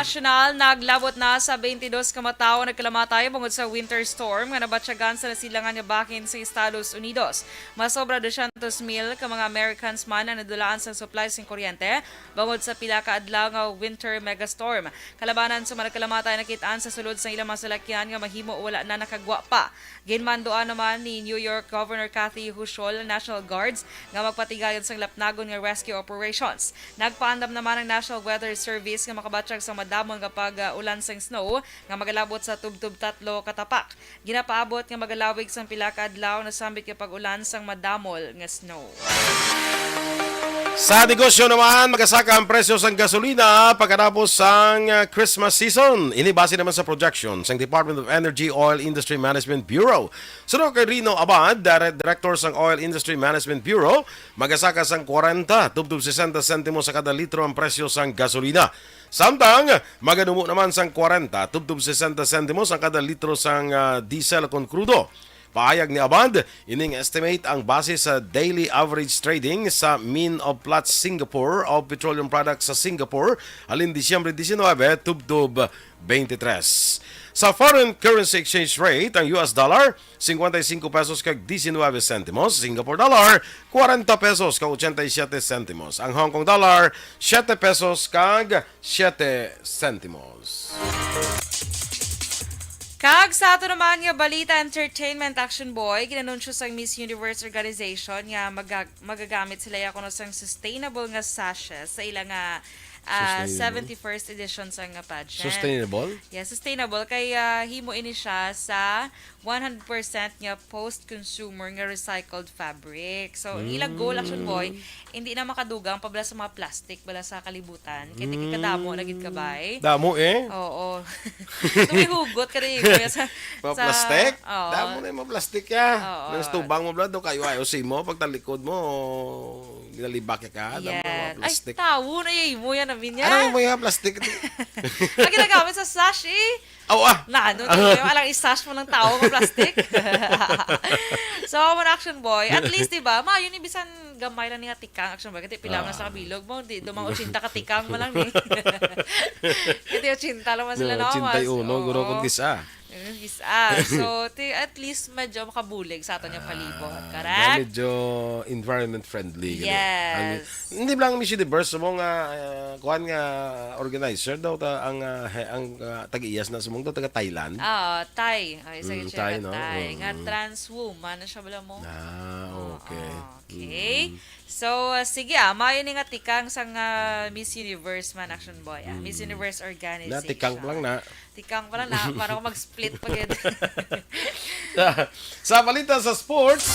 International, naglabot na sa twenty-dos ka matawo nagkalamatay bangod sa winter storm nga nabatyagan sa nasilangan nga bahin sa Estados Unidos. Masobra dosyentos mil ka mga Americans man ang nadulaan sang supply sing kuryente bangod sa pila ka adlaw nga winter megastorm. Kalabanan sa mga nagkalamatay nakit-an sa sulod sang ilang mga salakyan nga mahimo wala na nakagwa pa. Ginmandoan naman ni New York Governor Kathy Hochul ang National Guards nga magpatigayon sang lapnagon nga rescue operations. Nagpaandam naman ang National Weather Service nga makabatyag sang madamol nga pag-ulan sang snow nga magalabot sa tubtob tatlo ka tapak. Ginapaabot nga magalawig sang pila ka adlaw nasambit nga pag-ulan sang madamol nga snow. Sa negosyo naman, magasaka ang presyo sang gasolina pagkatapos sang, ah, Christmas season. Ini base naman sa projection sang Department of Energy Oil Industry Management Bureau. Suno kay Rino Abad, dire-, Director sang Oil Industry Management Bureau, magasaka sang kwarenta tubtob sesenta sentimo sa kada litro ang presyo sang gasolina. Samtang maganumo naman sang kwarenta tubtob sesenta sentimos ang kada litro sang, ah, diesel kon krudo. Pahayag ni Abad, ining estimate ang base sa daily average trading sa Min of Platts Singapore of petroleum products sa Singapore halin Disyembre diecinuebe tubtob twenty-three. Sa foreign currency exchange rate, ang U S dollar, cincuenta y cinco pesos kag diecinueve centimos, Singapore dollar, cuarenta pesos kag ochenta y siete centimos, ang Hong Kong dollar, siete pesos kag siete centimos. Kag sa ato naman nga balita, entertainment, Action Boy, ginanunsyo sang Miss Universe Organization nga maga- magagamit sila ya kuno sang sustainable nga sashes sa ila nga ah, Sustainable. seventy-first edition sang pageant. Sustainable? Yeah, sustainable kay ah, himo ini siya sa one hundred percent nga post-consumer nga recycled fabric. So, ang ilang goal, Action Boy, hindi na makadugang pa bala sa mga plastic bala sa kalibutan. Kay tikadamo na gid ka, bay. Damo eh. Oo. Ito may hugot ka rin, kuya, sa... Mga sa- plastic? Oo. Damo na yung mga plastic ya. Oo. Nang tubang mo, Brad, kayo ayo si mo, pagtalikod mo, ginalibak ka, damo na Yes. mga Ay, plastic. Tawo na yung imo yan, namin niya. Ano yung mga plastic? Ang ginagamit sa sash, eh. Aw, ah! Na, ano, ano, alang isash mo ng tao ng plastic. So, mo na, Action Boy. At least, di ba, maayo ni bisan gamay lang ni nga tikang, Action Boy. Kasi pila na sa kabilog mo, di, dumang ochenta ka tikang mo lang ni. Kasi ochenta lang man sila No, na, ochenta y uno, mas. guro Oo. Kung gisa. Yung gisa. So, ti, at least, medyo makabulig sa aton yung palibot. Ah, Correct? Medyo environment friendly. Gani. Yes. Ang, hindi lang Miss Universe mo nga, ah, kuwan nga organizer daw ta, ang, ah, he- ang ah, tag-iyas na sumong daw taga Thailand. Ah, Thai. Ay, isa Mm, yun siya Thai, ka no? Thai. Nga Mm. trans woman na siya bala mo. Ah, okay. Oo, okay. So, uh, sige ah, maayo ni nga tikang sang uh, Miss Universe man, Action Boy. Ah. Miss Universe organization. Na tikang lang na. Tikang pa lang na, para ko mag-split pa gid. Sa balita sa sports,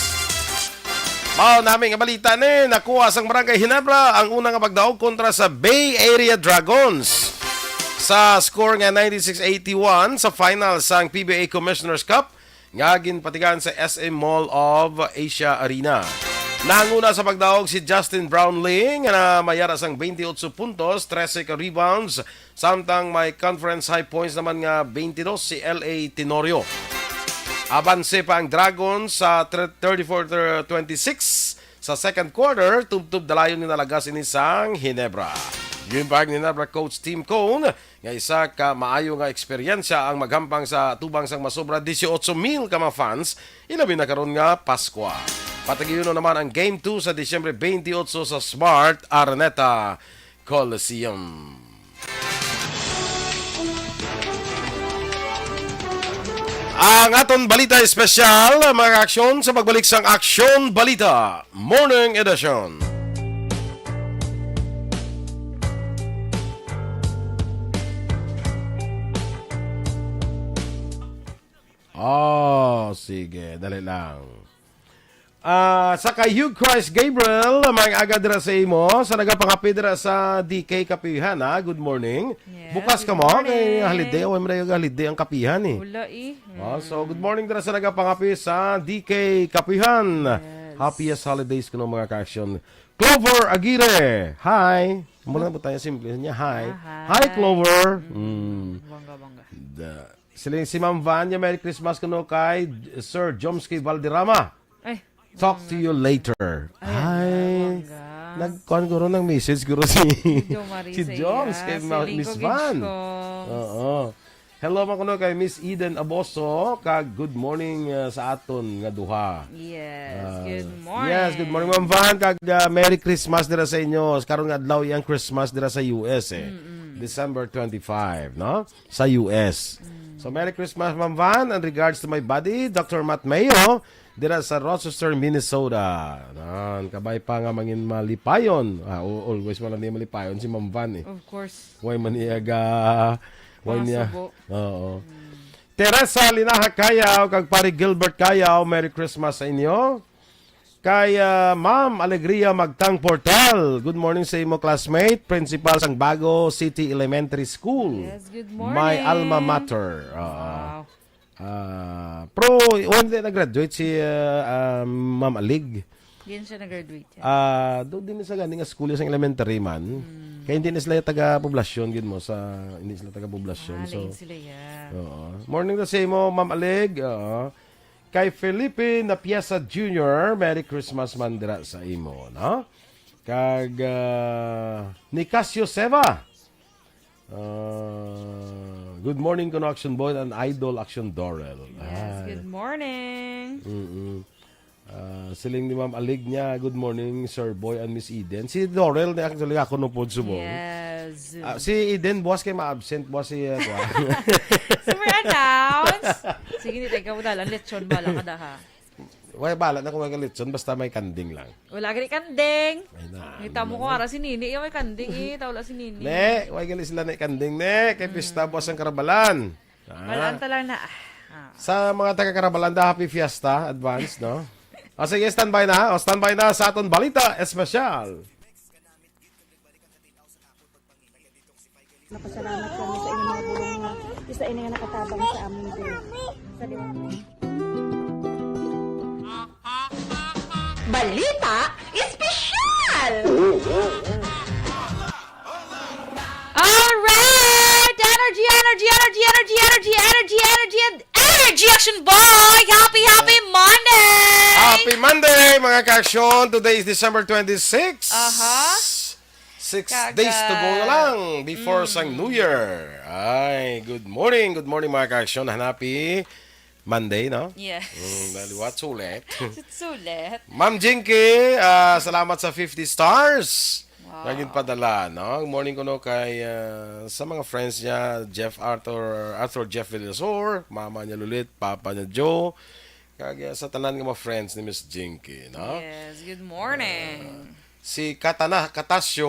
mao nami nga balita ni nakuha sang Barangay Ginebra ang una nga pagdaog kontra sa Bay Area Dragons sa score nga ninety-six eighty-one sa final sang P B A Commissioner's Cup nga ginpatigan sa S M Mall of Asia Arena. Nanguna sa pagdaog si Justin Brownlee nga namayara sang twenty-eight puntos, trese ka rebounds, samtang may conference high points naman nga twenty-two si L A Tenorio. Abanse pa ang Dragons sa thirty-four twenty-six sa second quarter, tubtob dalayon nga nalagas ini sang Ginebra. Yun pa ang Ginebra coach Tim Cone, nga isa ka maayo nga eksperyensya ang maghampang sa tubang sang masobra dieciocho mil ka mga fans, ilabi na karon nga Paskwa. Patagiyunon naman ang Game two sa Disyembre twenty-eight sa Smart Araneta Coliseum. Ang aton balita espesyal, mga aksyon, sa pagbalik sang Aksyon Balita Morning Edition. Oh, sige, dali lang. Ah, sa kay Hugh Christ Gabriel, may aga dira sa imo, sa nagapangapi dira sa D K Kapihan, ha? Good morning. Yes, Bukas ka good mo? Morning. Kay holiday, away mo na yung holiday ang Kapihan eh. Wala eh. Oh, so, good morning dira sa nagapangapi sa D K Kapihan. Yes. Happiest holidays ko ng mga ka-action. Clover Aguirre, hi. Muna po tayo, simple niya, hi. Ah, hi. Hi, Clover. Mm. Bongga, bongga. The, sila yung si Ma'am Van, yung Merry Christmas kuno kay Sir Jomsky Valderrama. Ay, Talk to you later. Ay, Ay, bongga. nagkuhan guro ng message guro si, Medyo Marisa, si Joms yeah. Kay Si Ma- Linggo Miss Van. Ginchcoms. Oo. Hello man kuno kay Miss Eden Aboso, kag good morning uh, sa aton nga duha. Yes, Ah, good morning. Yes, good morning, Ma'am Van. Kag uh, Merry Christmas dira sa inyo. Karon nga adlaw yung Christmas dira sa U S eh. December twenty-five, no? Sa U S. So, Merry Christmas, Ma'am Van. And regards to my buddy, Doctor Matt Mayo, dira sa Rochester, Minnesota. Nan, kabay pa nga mangin malipayon. Ah, o- always man lang niya malipayon si Ma'am Van eh. Of course. Way man niya ga... Way Mga niya. subo. Oo. Teresa Linaha Kayaw, kag pare Gilbert Kayaw, Merry Christmas sa inyo. Kay ah, Ma'am Alegria Magtang Portal, good morning sa imo classmate, principal sang Bago City Elementary School. Yes, good morning. My alma mater. Oo. Wow. Ah, pero hindi na-graduate si ah, ah, Ma'am Alig. Diyan siya nag-graduate. Yan. Ah, do din sa gani nga school sa elementary man. Kaya hindi na sila taga poblasyon gid mo sa hindi sila taga poblasyon. Ah, So, lain sila, yeah. oo. Morning na sa imo, Ma'am Alig. Oo. Kay Felipe Napiesa Junior, Merry Christmas man dira sa imo, no? Kag, ah, Nicasio Seva. Ah, good morning, kuno Action Boy and Idol Action Dorel. Yes, Ah, good morning. Mm-mm. Ah, siling ni Ma'am Alignia, "Good morning, Sir Boy and Miss Eden." Si Dorel na actually ako no pod subong. Yes. Ah, si Eden, buwas kay ma-absent, buwas si, ah, kuwan. Super announce. Sige, ni tayo ka, lechon, bala ka daha. Way, bala na kung may lechon, basta may kanding lang. Wala gani kanding. Ay, na, Kita mo ano ko, na? Ara si Nini, yung may kanding eh. Tawla si Nini. Ne, way gali sila na kanding, ne. Kay pista buwas ang Karabalan. Ah. Wala ang talang na. Ah. Sa mga taga Karabalan, da, happy fiesta, advance, no? O sige, standby na. O, standby na sa aton balita espesyal. Napasalamat kami sa inyong mga bulong nga isa ini nga nakatabang sa amon diri. Sa Balita Espesyal! All right! Energy, energy, energy, energy, energy, energy, energy, and energy, Action Boy! Happy, happy Monday! Happy Monday, mga ka-action! Today is December twenty-six. Aha. Six Kaga- days to go na lang before Mm. sang New Year. Ay, good morning, good morning, mga ka-action. Hanapi Monday, no? Yes. Mm, naliwat, sulit. Sulit. Ma'am Jinky, ah, salamat sa fifty stars. Wow. Nga ginpadala, no? Good morning kuno kay, ah, sa mga friends niya, Jeff Arthur, Arthur Jeff Villasor, mama niya Lulit, papa niya Joe, kag, ah, sa tanan nga mga friends ni Miss Jinky, no? Yes, good morning. Ah, si Katana, Katasyo,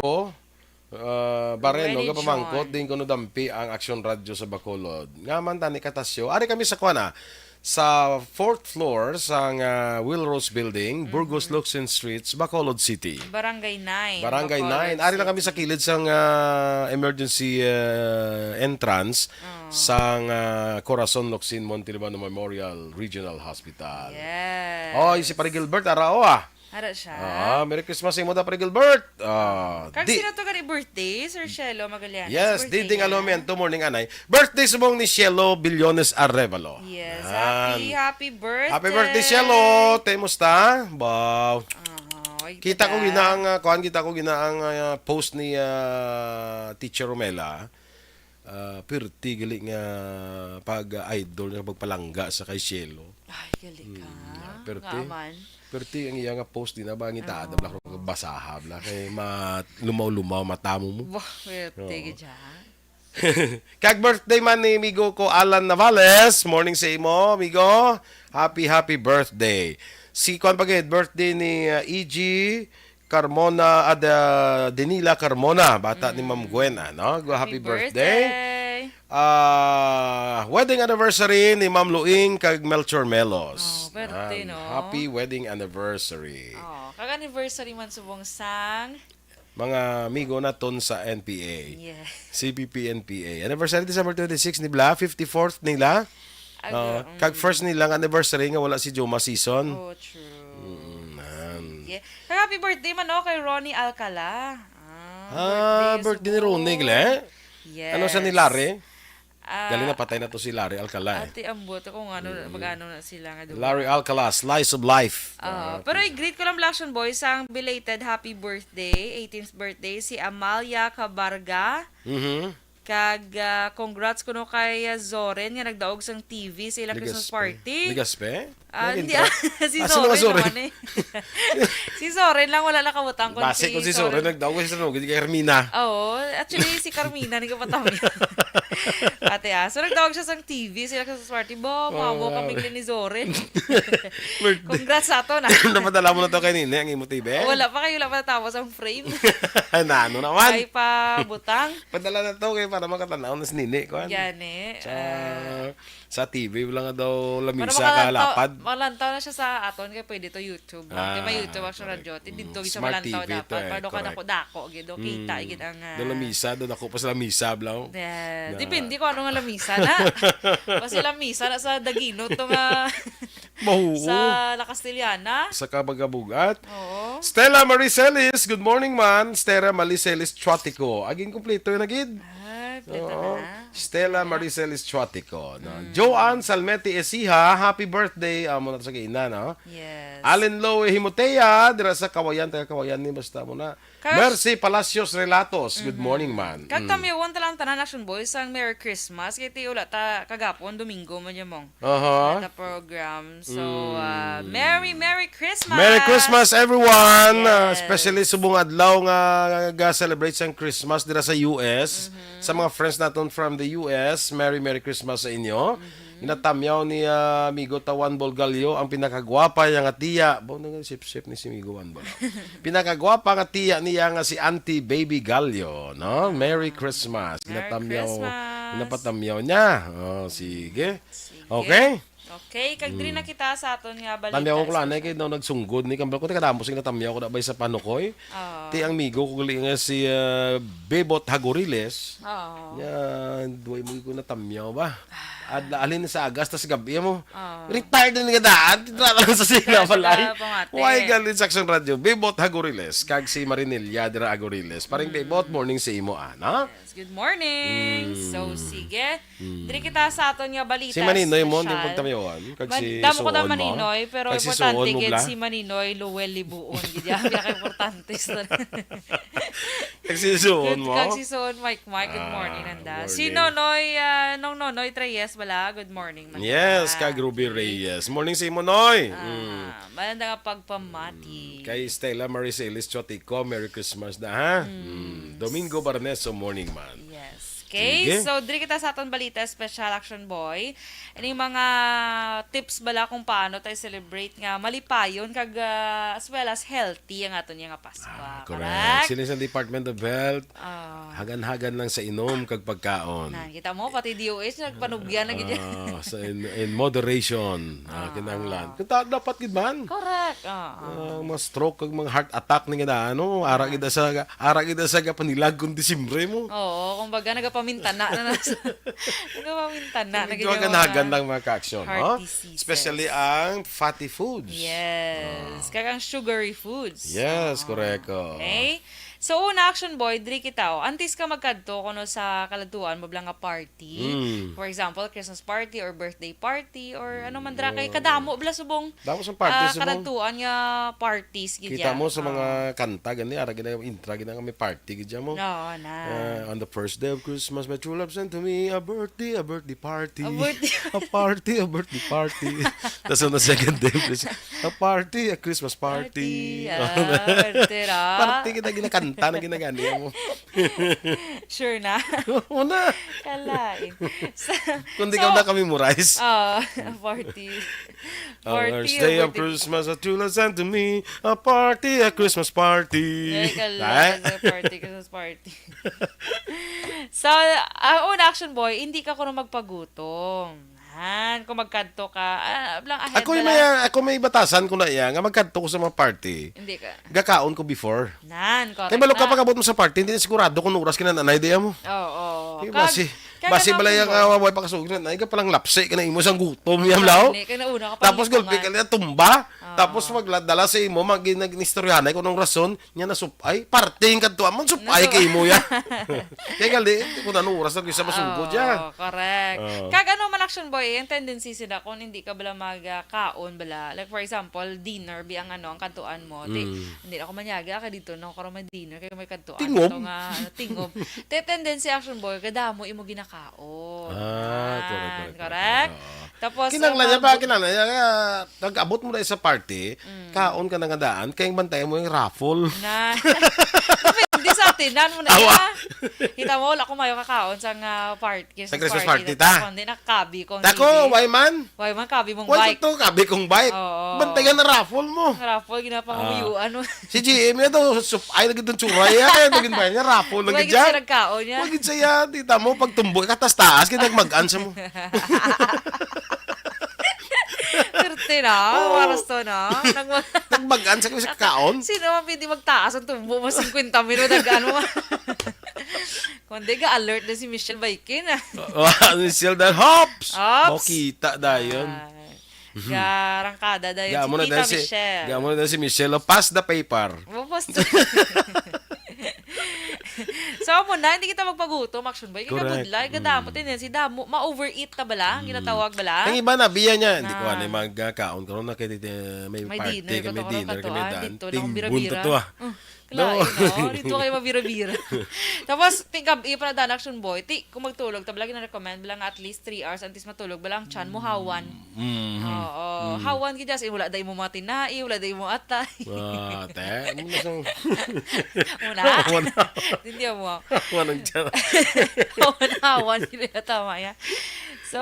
ah, Bareno, Ready, gapamangkot John. Din kuno dampi ang Action Radio sa Bacolod. Nga man tani, Katasyo, ari kami sa kuan, ah, sa fourth floor sang, ah, Will Rose Building, Burgos, Mhm. Locsin Streets, Bacolod City. Barangay nine, Barangay Bacolod nine. Ari lang kami sa City. Kilid sang, ah, emergency, ah, entrance Oh. sang, ah, Corazon Locsin Montalibano Memorial Regional Hospital. Yes. Oh, si Pare Gilbert, ara, oh, ah. Ara siya. Ah, Merry Christmas sa imo, da, Pare Gilbert. Ah, Kag di- sino to gani birthday? Sir Shelo Magallanes, Yes, birthday Diding niya. Alomento, morning, anay. Birthday subong ni Shelo Billones Arevalo. Yes, Yan. happy, happy birthday. Happy birthday, Shelo. Te, musta? Wow. Oh, Kita ko gina ang, ah, kuan, kita ko gina ang, ah, post ni, ah, Teacher Romela. Ah, pirti gali nga pag-idol niya, pagpalangga sa kay Shelo. Ay, gali ka. Mm, pirti. Nga man. Pirti ang iya nga post din, ba, ang itada, Oo. bla, basaha, bla, kay ma-, lumaw-lumaw, matamo mo. Wah, pirti Oo. gid siya. Kag birthday man ni amigo ko, Alan Navales. Morning sa imo, amigo. Happy, happy birthday. Si kuan pa gid, birthday ni, uh, E G Carmona, ah, da-, Denila Carmona, bata ni Ma'am Mm. Gwen, ah, no? Go, happy Happy birthday. birthday. Ah, wedding anniversary ni Ma'am Luing kag Melchor Melos. Oh, birthday, Yan. no? Happy wedding anniversary. Oh, kag anniversary man subong sang Mga amigo naton sa N P A. Yes. C P P N P A. Anniversary December twenty-six ni bla, fifty-fourth nila. Ag-, Oh, mm. kag first nila nga anniversary nga wala si Joma Season. Oh, true. Mm, man. Sige. Kag happy birthday man, oh, kay Ronnie Alcala. Ah, Ah, birthday birthday ni subong. Ronnie, gle? Yes. Ano sa ni Larry? Ah, Galing na, patay na to si Larry Alcala, eh. Ate, ambot kung ano, Mm. mag-ano na sila nga duha. Larry Alcala, Slice of Life. Ah, Ah, pero okay. i-greet ko lang, Black Action Boys, ang belated happy birthday, eighteenth birthday, si Amalia Cabarga. Mhm. Kag, ah, congrats kuno kay, ah, Zoren nga nagdaog sang T V sa ilang Christmas Legaspi. party. Legaspi? Ah, Naging hindi, tra-, ah, si ah, sino nga Zoren Zoren? naman eh. Si Zoren lang wala nakabutang, kung Base si kung si Zoren Zoren. nagdaog, si Zoren, hindi kay Hermina. Oo, actually, si Carmina ni kapatami. Ate, ah, so nagdaog siya sang T V, sila sa party, bo, Oh, mamo wow. kami ni Zoren. Birthday. Congrats sa ato na. Napadala mo na to kay Nini, ang imo T V? Wala pa kayo, wala pa natapos ang frame. Na, ano naman? Ay pa butang. Padala na to kay para makatanaw na si Nini, kuan. Gani, Sa, ah. sa T V, wala nga daw Para lamisa ka makalanta-, lapad. Malantaw na siya sa aton, kay pwede to YouTube. Ah, Di may YouTube, Action correct. Radio. Ti Mm, dito, gid siya smart malantaw T V to dapat. eh, Para daw ka correct. dako-dako, gid, daw kita, Mm. gid ang, ah, Daw lamisa, daw dako pa sa lamisa, bla. Yeah, Na. depende kung ano nga lamisa na. Kasi lamisa na sa Daginot to nga Mahuo. sa La Castellana. Sa Kabagabugat. Oo. Stella Marie Celis, good morning, man. Stella Marie Celis Chuatico. Aging kompleto na gid. Ay, Kita Oo. na. Stella Maricel Estuatico, no? Mm. Joanne Salmete Esiha, happy birthday. Amo na to sa ina, no? Yes. Allen Loe Himotea, dira sa Kawayan, taga Kawayan ni, basta mo na. Kag Mercy Palacios Relatos, good Mhm. morning, man. Kag Mm. tamyawan ta lang tanan, Action Boys, ang Merry Christmas. Kay ti wala ta kagapon, Domingo man yun mong Aha. Sa program. So, ah, Mm. Merry, Merry Christmas! Merry Christmas, everyone! Ah, Yes. especially subong adlaw nga ga-celebrate sang Christmas dira sa U S. Mhm. Sa mga friends naton from the U S, Merry, Merry Christmas sa inyo. Mhm. Ginatamyaw ni, ah, amigo Tawan Bolgalyo ang pinakagwapa niya nga tiya. Bo, nang sip-sip ni si amigo Wan Bol. Pinakagwapa nga tiya niya nga si Auntie Baby Gallo, no? Merry Christmas. Merry Ginatamyaw, Christmas. ginapatamyaw niya. Oh, sige. Sige. Okay? Okay, kag diri Mm. na kita sa aton nga balita Tamyaw ko lang, special. kay daw nagsunggod ni Kambal ko, taga damo sing natamyaw ko na bay sa panukoy. Oo. Ti ang migo ko gali nga si, ah, Bebot Hagoriles. Oo. Yan, duway mo ko natamyaw ba? Ah. Adla, alin sa agas, tas gabi mo. Oo. Retired na nga daan, titra lang sa sila Kaya sa balay. ka pamati. Why galing sa Action Radio? Bebot Hagoriles, kag si Marinelia Dira Agoriles. Paring Mm. Bebot, morning sa imo, ana? Yes, good morning. Mm. So, sige. Mm. Diri kita sa aton nga balita Si Maninoy mo, hindi special. magtamyawan. Kag Man-, si damo ko na Suon mo? Maninoy, pero Kag si importante Suon mo, gid bla? si Maninoy Luel Libuon. Gid yan, pinaka-importante sa Kag si Suon Good, mo? kag si Suon, Mike Mike, good morning, Ah, nanda. Si morning. Nonoy, ah, Nong Nonoy Treyes, bala, good morning, man, Yes, bala. kag Ruby Okay. Reyes. Morning si Monoy. Ah, Mm. malanda nga pagpamati. Mm. Kay Stella Maricelis Chotico, Merry Christmas na, ha? Mm. Mm. Domingo Barneso, morning man. Yes. Okay, Sige. so diri kita sa aton balita, Special Action Boy. Ining mga tips bala kung paano tayo celebrate nga malipayon kag, ah, as well as healthy ang aton nga Pasko. Ah, correct. Correct? Sila sa Department of Health, Ah. hagan-hagan lang sa inom kag pagkaon. Na, kita mo, pati D O H nagpanugyan na gid yan. Ah, sa in, in moderation, ah, Ah. kinahanglan. Kita, dapat gid man. Correct. Ah, ah. Ah, mga stroke kag mga heart attack ni gid, ano, ara Ah. gid sa, ara gid sa gapanilag kung Disyembre mo. Oo, kumbaga, nagapamintana na, na sa, nagapamintana na gid Medyo yung mga hagan-hagan lang mga ka-action, heart no? diseases. Especially ang fatty foods. Yes. Ah. Kag ang sugary foods. Yes, Ah. correct, oh. Okay? So, una, Action Boy, diri kita, oh. Antes ka magkadto kuno sa kaladtuan mo bala nga party. Mm. For example, Christmas party or birthday party or ano man dira kay Oo. kadamo bala subong, Damo sa party ah, subong. kaladtuan nga parties gid Kita yan. mo sa mga Ah. kanta gani, ara gid na intra gid na may party gid mo. Oo, na. Ah, on the first day of Christmas, my true love sent to me a birthday, a birthday party. A birthday. A party, a birthday party. Tas on the second day of Christmas, a party, a Christmas party. Party, ah, birthday ra. Party kita ginakanta na ginagani mo. Sure na? Oo na. Kalain. Sa, Kung di so, ka na kami memorize. Ah, party. A Party, first day of birthday. Christmas, a true love sent to me, a party, a Christmas party. Ay, kala, Ay. sa party, Christmas party. So, ang una, Action Boy, hindi ka kuno magpagutom. Han, kung magkadto ka, ah, lang ahead Ako na yung lang. may, ako may batasan ko na iya, nga magkadto ko sa mga party. Hindi ka. Gakaon ko before. Nan, correct Kay balo ka na. pag-abot mo sa party, hindi na sigurado kung oras kinananay di mo. Oo. Kay Kag, basi, kag basi ano, balay ang Action Boy? ah, way pakasugod na, ay ka palang lapsi ka na imo sang gutom, yan, Ano, lao? Kay nauna ka pa Tapos gulpi ka nila, tumba. Ah. Tapos magdala sa imo, mag-, nag-, nistoryahanay kung anong rason, niya na supay, parting kadto, amon supay Nasu- kay imo, ya. Kaya gali, kung anong oras na, kisa masugod, ya. Oo, correct. Oo. Kag ano man, Action Boy, ang tendency sila kung hindi ka bala mag, ah, kaon bala. Like, for example, dinner, bi ang ano, ang kadtuan mo. Ti, Mm. hindi na ako manyaga, kay dito na ako karon mag-dinner, kay may kadtuan Tingob. ito nga, ano, tingob. Te, tendency, Action Boy, kadamo imo ginakaon. Ah, correct, Yan, correct, correct? correct. Oo. Tapos, Kinahanglan ang niya ba? mga Kinahanglan niya. Kaya, nag-abot mo na sa party, Mm. kaon ka na nga daan, kaya bantayan mo yung raffle. Na. Depende sa atinan mo na Awa. yan, ah. Kita mo, wala ko mayo kakaon sa nga party, Sa Christmas Christmas party party, na ta. ta. Kundi nakabi ko ang Dako, T V. why man? Why man, kabi mong Why bike. to, kabi kong bike? Oo. Bantayan na raffle mo. Ang raffle, ginapanguyuan mo. Ah. Si G M na to, sup-, ay, lagi itong tsuray, ay, lagi ba niya, raffle, lagi Why gid dyan? siya nagkaon niya? Wag gid siya, tita mo, pag tumbo, katas-taas, kaya nagmagan sa mo. Perte na, Oo. oras to na. Nagma- Nagmagan sa kami sa kaon. Sino man pwede magtaas ang tumbo mo, fifty mil, nag-ano mo? Kundi ga-alert na si Michelle Baikin, ah. Oh, Michelle dan hops. Hops. Makita dayon. Ah. Mhm. Garangkada dayon Ga si mo na Tita dayon si, Michelle. ga mo na dayon si Michelle, oh, pass the paper. Oh, pass the- Tama na, hindi kita magpagutom, Action Boy. Kay Correct. Kabudlay, kadamo, Mm. tendency, damo, ma-overeat ta bala, ang Mm. ginatawag bala. Ang iba na, biya niya, hindi ko Na. alam, magkaon karon na kay, eh, may May party, dinner kay pa may to, dinner, karon kay may to, ah. daan. Dito lang, Timbun bira-bira. to, ah. Mm. Kalain, No. no? Dito kayo mabira-bira. Tapos, tingkab-i pa na daan, Action Boy. Ti, kung magtulog, tabla, gina-recommend bala nga at least three hours antes matulog, bala ang tiyan mo, hawan. Mm. Oo. Mm. Hawan gid, as in, wala da imo mga tinai, wala da imo atay. Ah, te, mo na sang Muna. Hawan na. Hindi mo. Hawan ang tiyan. Hawan, hawan, hindi na tama yan. So,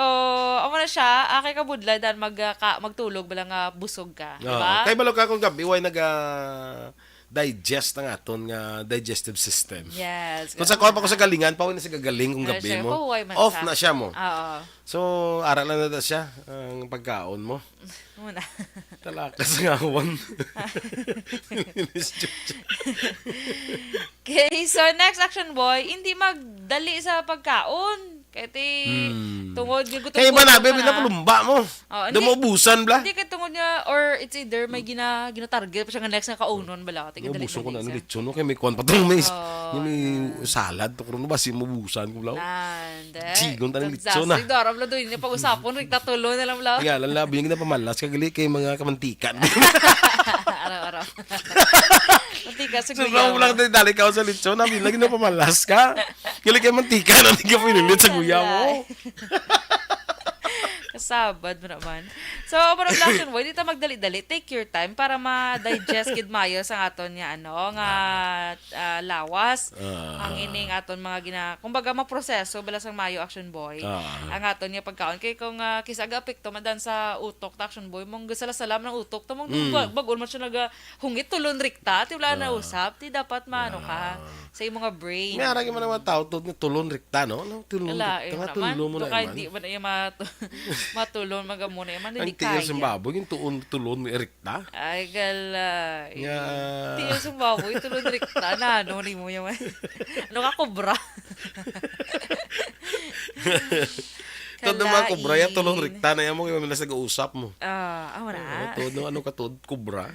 amo na siya, ah, kay kabudlay, dan mag, ah, ka, magtulog, bala nga busog ka, di Oo. ba? Kay balo ka kung gabi, way naga-digest ang aton nga digestive system. Yes. Kung sa kuwan pa ko sa galingan, pa, way na siya gagaling kung Pero gabi siya, mo. pahuway man Off sa na siya mo. Oo. So, ara lang na da siya, ang pagkaon mo. Muna. Talakas nga awan. Okay, so next, Action Boy, hindi magdali sa pagkaon. Kaya ti, Hmm. tungod nga gutom-gutom Kaya ba na, ka baby, na. napalumba mo? Oh, Daw hindi. maubusan, bla? Hindi, kay tungod nga, or it's either may gina-, gina-target pa siya nga next nga kaunon, bala. Tingnan, Naubusan ko na ang dali-dali siya. lechon, no? Kay may kuwan pa to, may s-, Oh, yung may yeah. salad to, karon ba, si maubusan ko, bla? Nan, de. Sigon ta ng Sa lechon, ah. Sa Dora, bla, doon, yung pag-usapon, Rita, tulo na lang, bla. Nga, lalabi yung ginapamalas, kagali kay mga kamantikan. Araw-araw. Mantika sa So, guyaw. wala ka dali ka sa lechon, nabi lagi na pamalas ka. Gali kay mantika, na hindi ka pinilit sa guyaw mo. Kasabad mo naman. So, amo ra lang, Action Boy, di ta magdali-dali. Take your time para ma-digest gid mayo sa aton nga, ano, nga, ah, lawas. Ah. Ang ining aton mga gina-, kumbaga, maproseso bala sang mayo, Action Boy. Ah. Ang aton nga pagkaon. Kay kung, ah, kisa ga-apekto man dan sa utok ta, Action Boy, mong gasala-sala man ang utok ta, mong Mm. bag-, bag-on man siya naga-, hungit, tulon rikta, ti wala na Ah. usap, ti dapat maano ka Ah. sa imong nga brain. May arang man ang mga tao, tod nga tulon rikta, no? Ang tulon Ala, rikta, eh, nga naman. tulon mo na Baka man. hindi man iya matu-, matulon, magamuna, eh, man, Ang hindi tiil sa kaya. baboy, yung tuon, tulon mo rikta. Ay, gala, eh. Nga. Tiil sa baboy, tulon rikta, na ano ni mo yung, ano ka, kobra? Todo mga kobra yan, tulon Kalain. rikta na yan mo, kaya may nasa gausap mo. Ah, amo na. Oo, todo, ano ka, todo, kobra.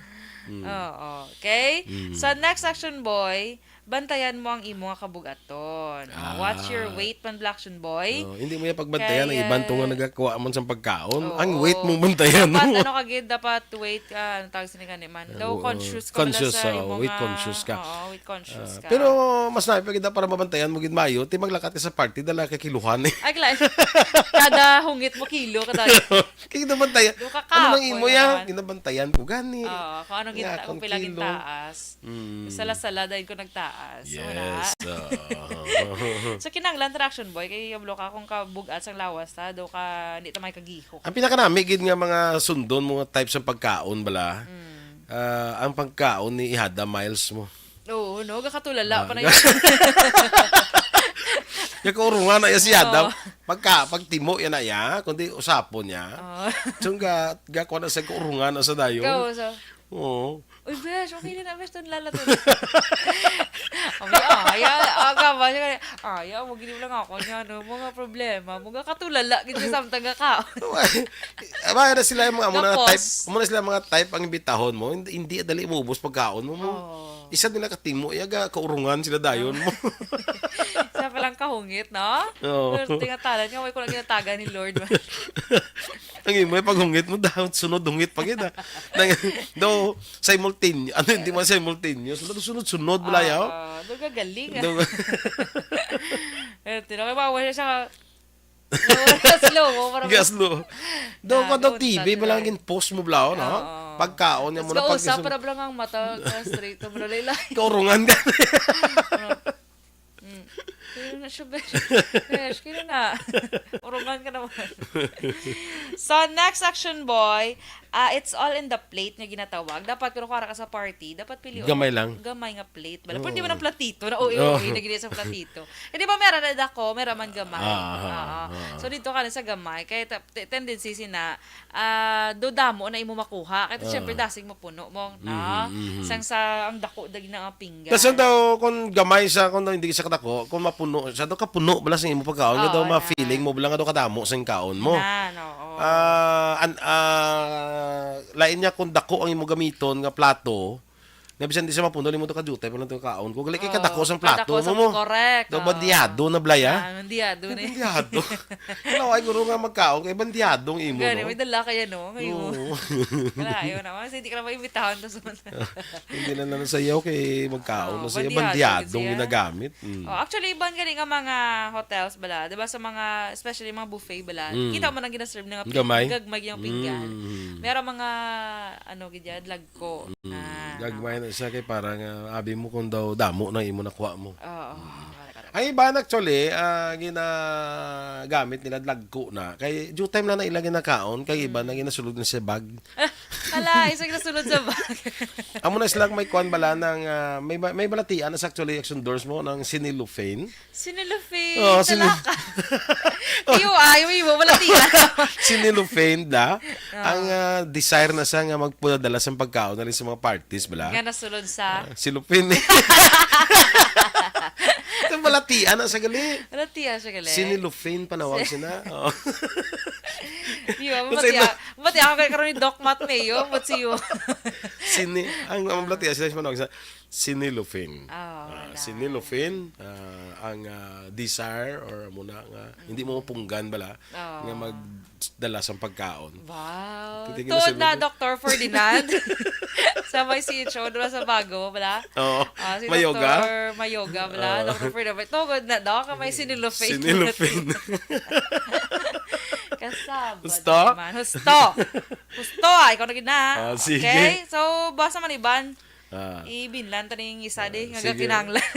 Mm. Oo, okay? Mm. So, next, Action Boy, bantayan mo ang imo nga kabugaton. Ah. Watch your weight man, Black Action Boy. Oh, hindi mo yung pagbantayan ang Kaya iban to nga nagakuha man sa pagkaon. Oo. Ang weight mo bantayan Dapat, mo. ano ka gid, dapat weight, ah, ano tawag sini gani man? Ah, Low oo. conscious ka pala Conscious, sa oo, imo weight nga, conscious ka. oo, weight conscious Ah, ka. pero mas naay pa gid para mabantayan mo gid mayo, ti maglakat ka sa party, dala ka kiluhan eh. Ay, kala-, kada hungit mo kilo, kada Kaya ginabantayan. Do ka Ano nang kapoy imo ya? naman. Ginabantayan ko gani. Oo, kung anong Nga ginta-, kung akong pila kilo. gintaas. Mm. Sala-sala dahil ko nagtaas. Wala. Yes, oo. So, kinahanglan ta, Action Boy, kay kabalo ka kung kabugat sang lawas ta, do ka, hindi ta may kagihok. Ang pinakanami gid nga mga sundon, mga types ng pagkaon bala, Mm. ah, ang pagkaon ni Ihada Miles mo. Oo, no? Gakatulala Ah, pa na ga- yun. Yung kaurungan na yan si Adam. Oo. Pagka, pagtimo yan na ya, kundi usapon niya. Oo. So, ga, gakuha na sa kaurungan na sa dayon. Ikaw, so, Oo. Uy, besh, okay na na, besh, tunla na to. Abi, ah, ya, aga ba, siya, ah, ya, mo gini lang ako niya, no, mga problema, mga katulala, gid samtang nga ka. Aba, na sila yung mga, amo na Tapos? type, amo na sila mga type ang imbitahon mo, hindi, hindi dali mo ubos pagkaon mo, mo. Oo. Isa nila katimo, ya, ga, kaurungan sila dayon mo. Sa palang kahungit, no? Oo. Pero tingatalan nga, may ko lang ginataga ni Lord, man. Ang imo, yung paghungit mo, daw, sunod hungit pa gid, ah. Nang, daw, simultaneous, ano, hindi man simultaneous, sunod-sunod, bala, yaw. Ah, daw gagaling, ah. Daw, Eh, tira, may bawa siya sa slow, para Gas, no? Daw, Ah, ka daw, doon T V, talaga. Malang gin-post mo, bala, no? Oo. Pagkaon niya Mas muna, gausa, pag-, para bala nga ang mata, ka straight, malalay-lay. Kaurungan ka. Ano? Mm. Kaya na siya, besh. Besh, kaya na. Urungan ka naman. So, next, Action Boy, ah, it's all in the plate nga ginatawag. Dapat kung kuwara ka sa party, dapat pili Gamay lang. gamay nga plate. Bala, pwede Oo. man ang platito na, o, Oo. okay, na gini sa platito. Eh, di ba, meron na dako, meron man gamay. Ah, ah, Oo. ah. So, dito ka na sa gamay. Kaya ta-, te-, tendency sina, ah, do damo na imo makuha. Kaya Ah. syempre, dasig mapuno mo, no? Mhm, mhm. Sang sa, ang dako, dagi na ang pinggan. Tas daw, kung gamay sa, kung hindi sa kadako, kung mapuno, sa daw kapuno, bala sa imo pagkaon, nga Oo, daw na. ma-feeling mo, bala nga daw kadamo sa kaon mo. Nan, oo. Ah, an-, ah, lain niya kung dako ang imo gamiton nga plato, Nga bisan di sa mapuno, imo to ka jutay, pa lang to kaon ko. Gali kay Oo, kadako sang plato kadako mo sa mo. Correct, Daw oo. Bandiyado na, Blay, ah? Ah, bandiyado May na. Bandiyado. Ano, ay, guro nga magkaon, kay bandiyado ang imo, Gani, no? May dala kaya, no? May Oo. Wala, ayaw na. Kasi hindi ka na maimbitahan to sa Hindi na lang sayaw kay magkaon Oo, na siya. Bandiyado, Bandiyado ang siya. Ginagamit. Mm. Oh, actually, iban gali nga mga hotels bala, 'di ba, sa mga, especially mga buffet bala, Mm. kita mo nang ginaserve na nga ping-, Gamay? Gagmay yung pinggan. Mm. Meron mga, ano, gid yan, lagko. Mm. Ah, Gagmay na siya kay parang, ah, abi mo kung daw damo na imo nakuha mo. Oo. Mm. Correct, correct. Ang iban actually, ah, ginagamit nila lagko na. Kay due time lang na ila ginakaon, kay iban na Mm. ginasulod na sa bag. Hala, isa ginasulod sa bag. Amo na sila may kuan bala ng, ah, may ba-, may balatian na sa actually action doors mo ng Sinilophane. Sinilophane, Oo, sini- salaka. Iyo, ay, may iba, balatian. Sinilophane da. Ah. Ang, ah, desire na siya nga magpadala sa pagkaon na rin sa mga parties, bala. Nga nasulod sa Ah, silupin eh. Ito balatian na sa gali. Balatian siya gali. Sinilophane panawag Si- siya na. Oo. Iyo, Kasi mabati na- ako, mabati ako kay karon ni Doc Matt Mayo, but si you. Sini, ang, ang balatian sila sa panawag sa Sinilophane. Oh, Ah, wala. Sinilophane, ah, ang, ah, desire or muna nga hindi mo mapunggan bala Oh. nga magdala sang pagkaon. Wow. Kita-kita Tuod sa na, lugar. Doctor Ferdinand. Sa may C H O, doon sa Bago, bala? Oo. Ah, si Mayoga? Doctor Mayoga, bala? Oo. Doctor Ferdinand. Tugod na, Doc, may Sinilophane. Sinilophane. Kasabot Gusto? naman. Husto. Husto, ah. Ikaw na gid na. Ah, sige. Okay? So, basta man iban, Ah. Ibinlan ta ning isa di, Ah, nga sige. Gakinanglan.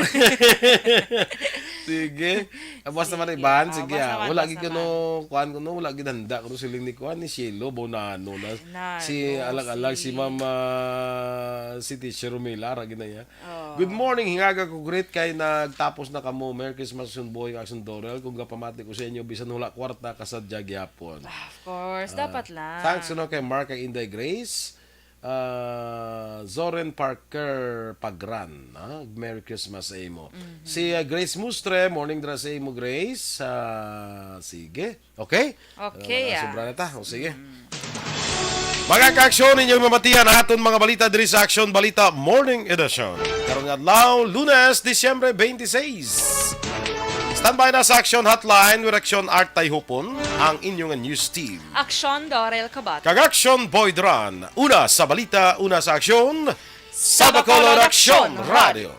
Sige. Ah, basta man Sige. Iban, Ah, sige, basta ah. man, Wala basta gid kuno, man. Kuan kuno, wala gid handa kuno siling ni kuan, ni Cielo Bonano na. Na, Si no, alag-alag, si si Ma'am, ah, si Teacher Romila, ra gid na iya. Oh. Good morning, hingaga ko greet kay nagtapos na kamo. Merry Chrismas, Action Boy, Action Dorel. Kung gapamati ko sa inyo, bisan wala kwarta, kasadya gyapon. Ah, of course, Ah, dapat lang. Thanks, ano, kay Mark, kay Inday Grace. Ah, Zoren Parker Pagran, ah, Merry Christmas sa imo. Mhm. Si, ah, Grace Mustre, morning dira sa imo, Grace. Ah, sige. Okay? Okay, Wala na, ah. Sobra na ta. O, sige. Mm. Mga ka-aksyon, inyong mamatian aton mga balita diri sa Aksyon Balita Morning Edition. Karong adlaw, Lunes, Disyembre twenty-six. Standby na sa Aksyon Hotline with Aksyon Art Tayhupon, ang inyong news team. Aksyon Dorel Kabat. Kag Aksyon Boy Dran. Una sa balita, una sa aksyon. Sa Bacolod Aksyon Radio.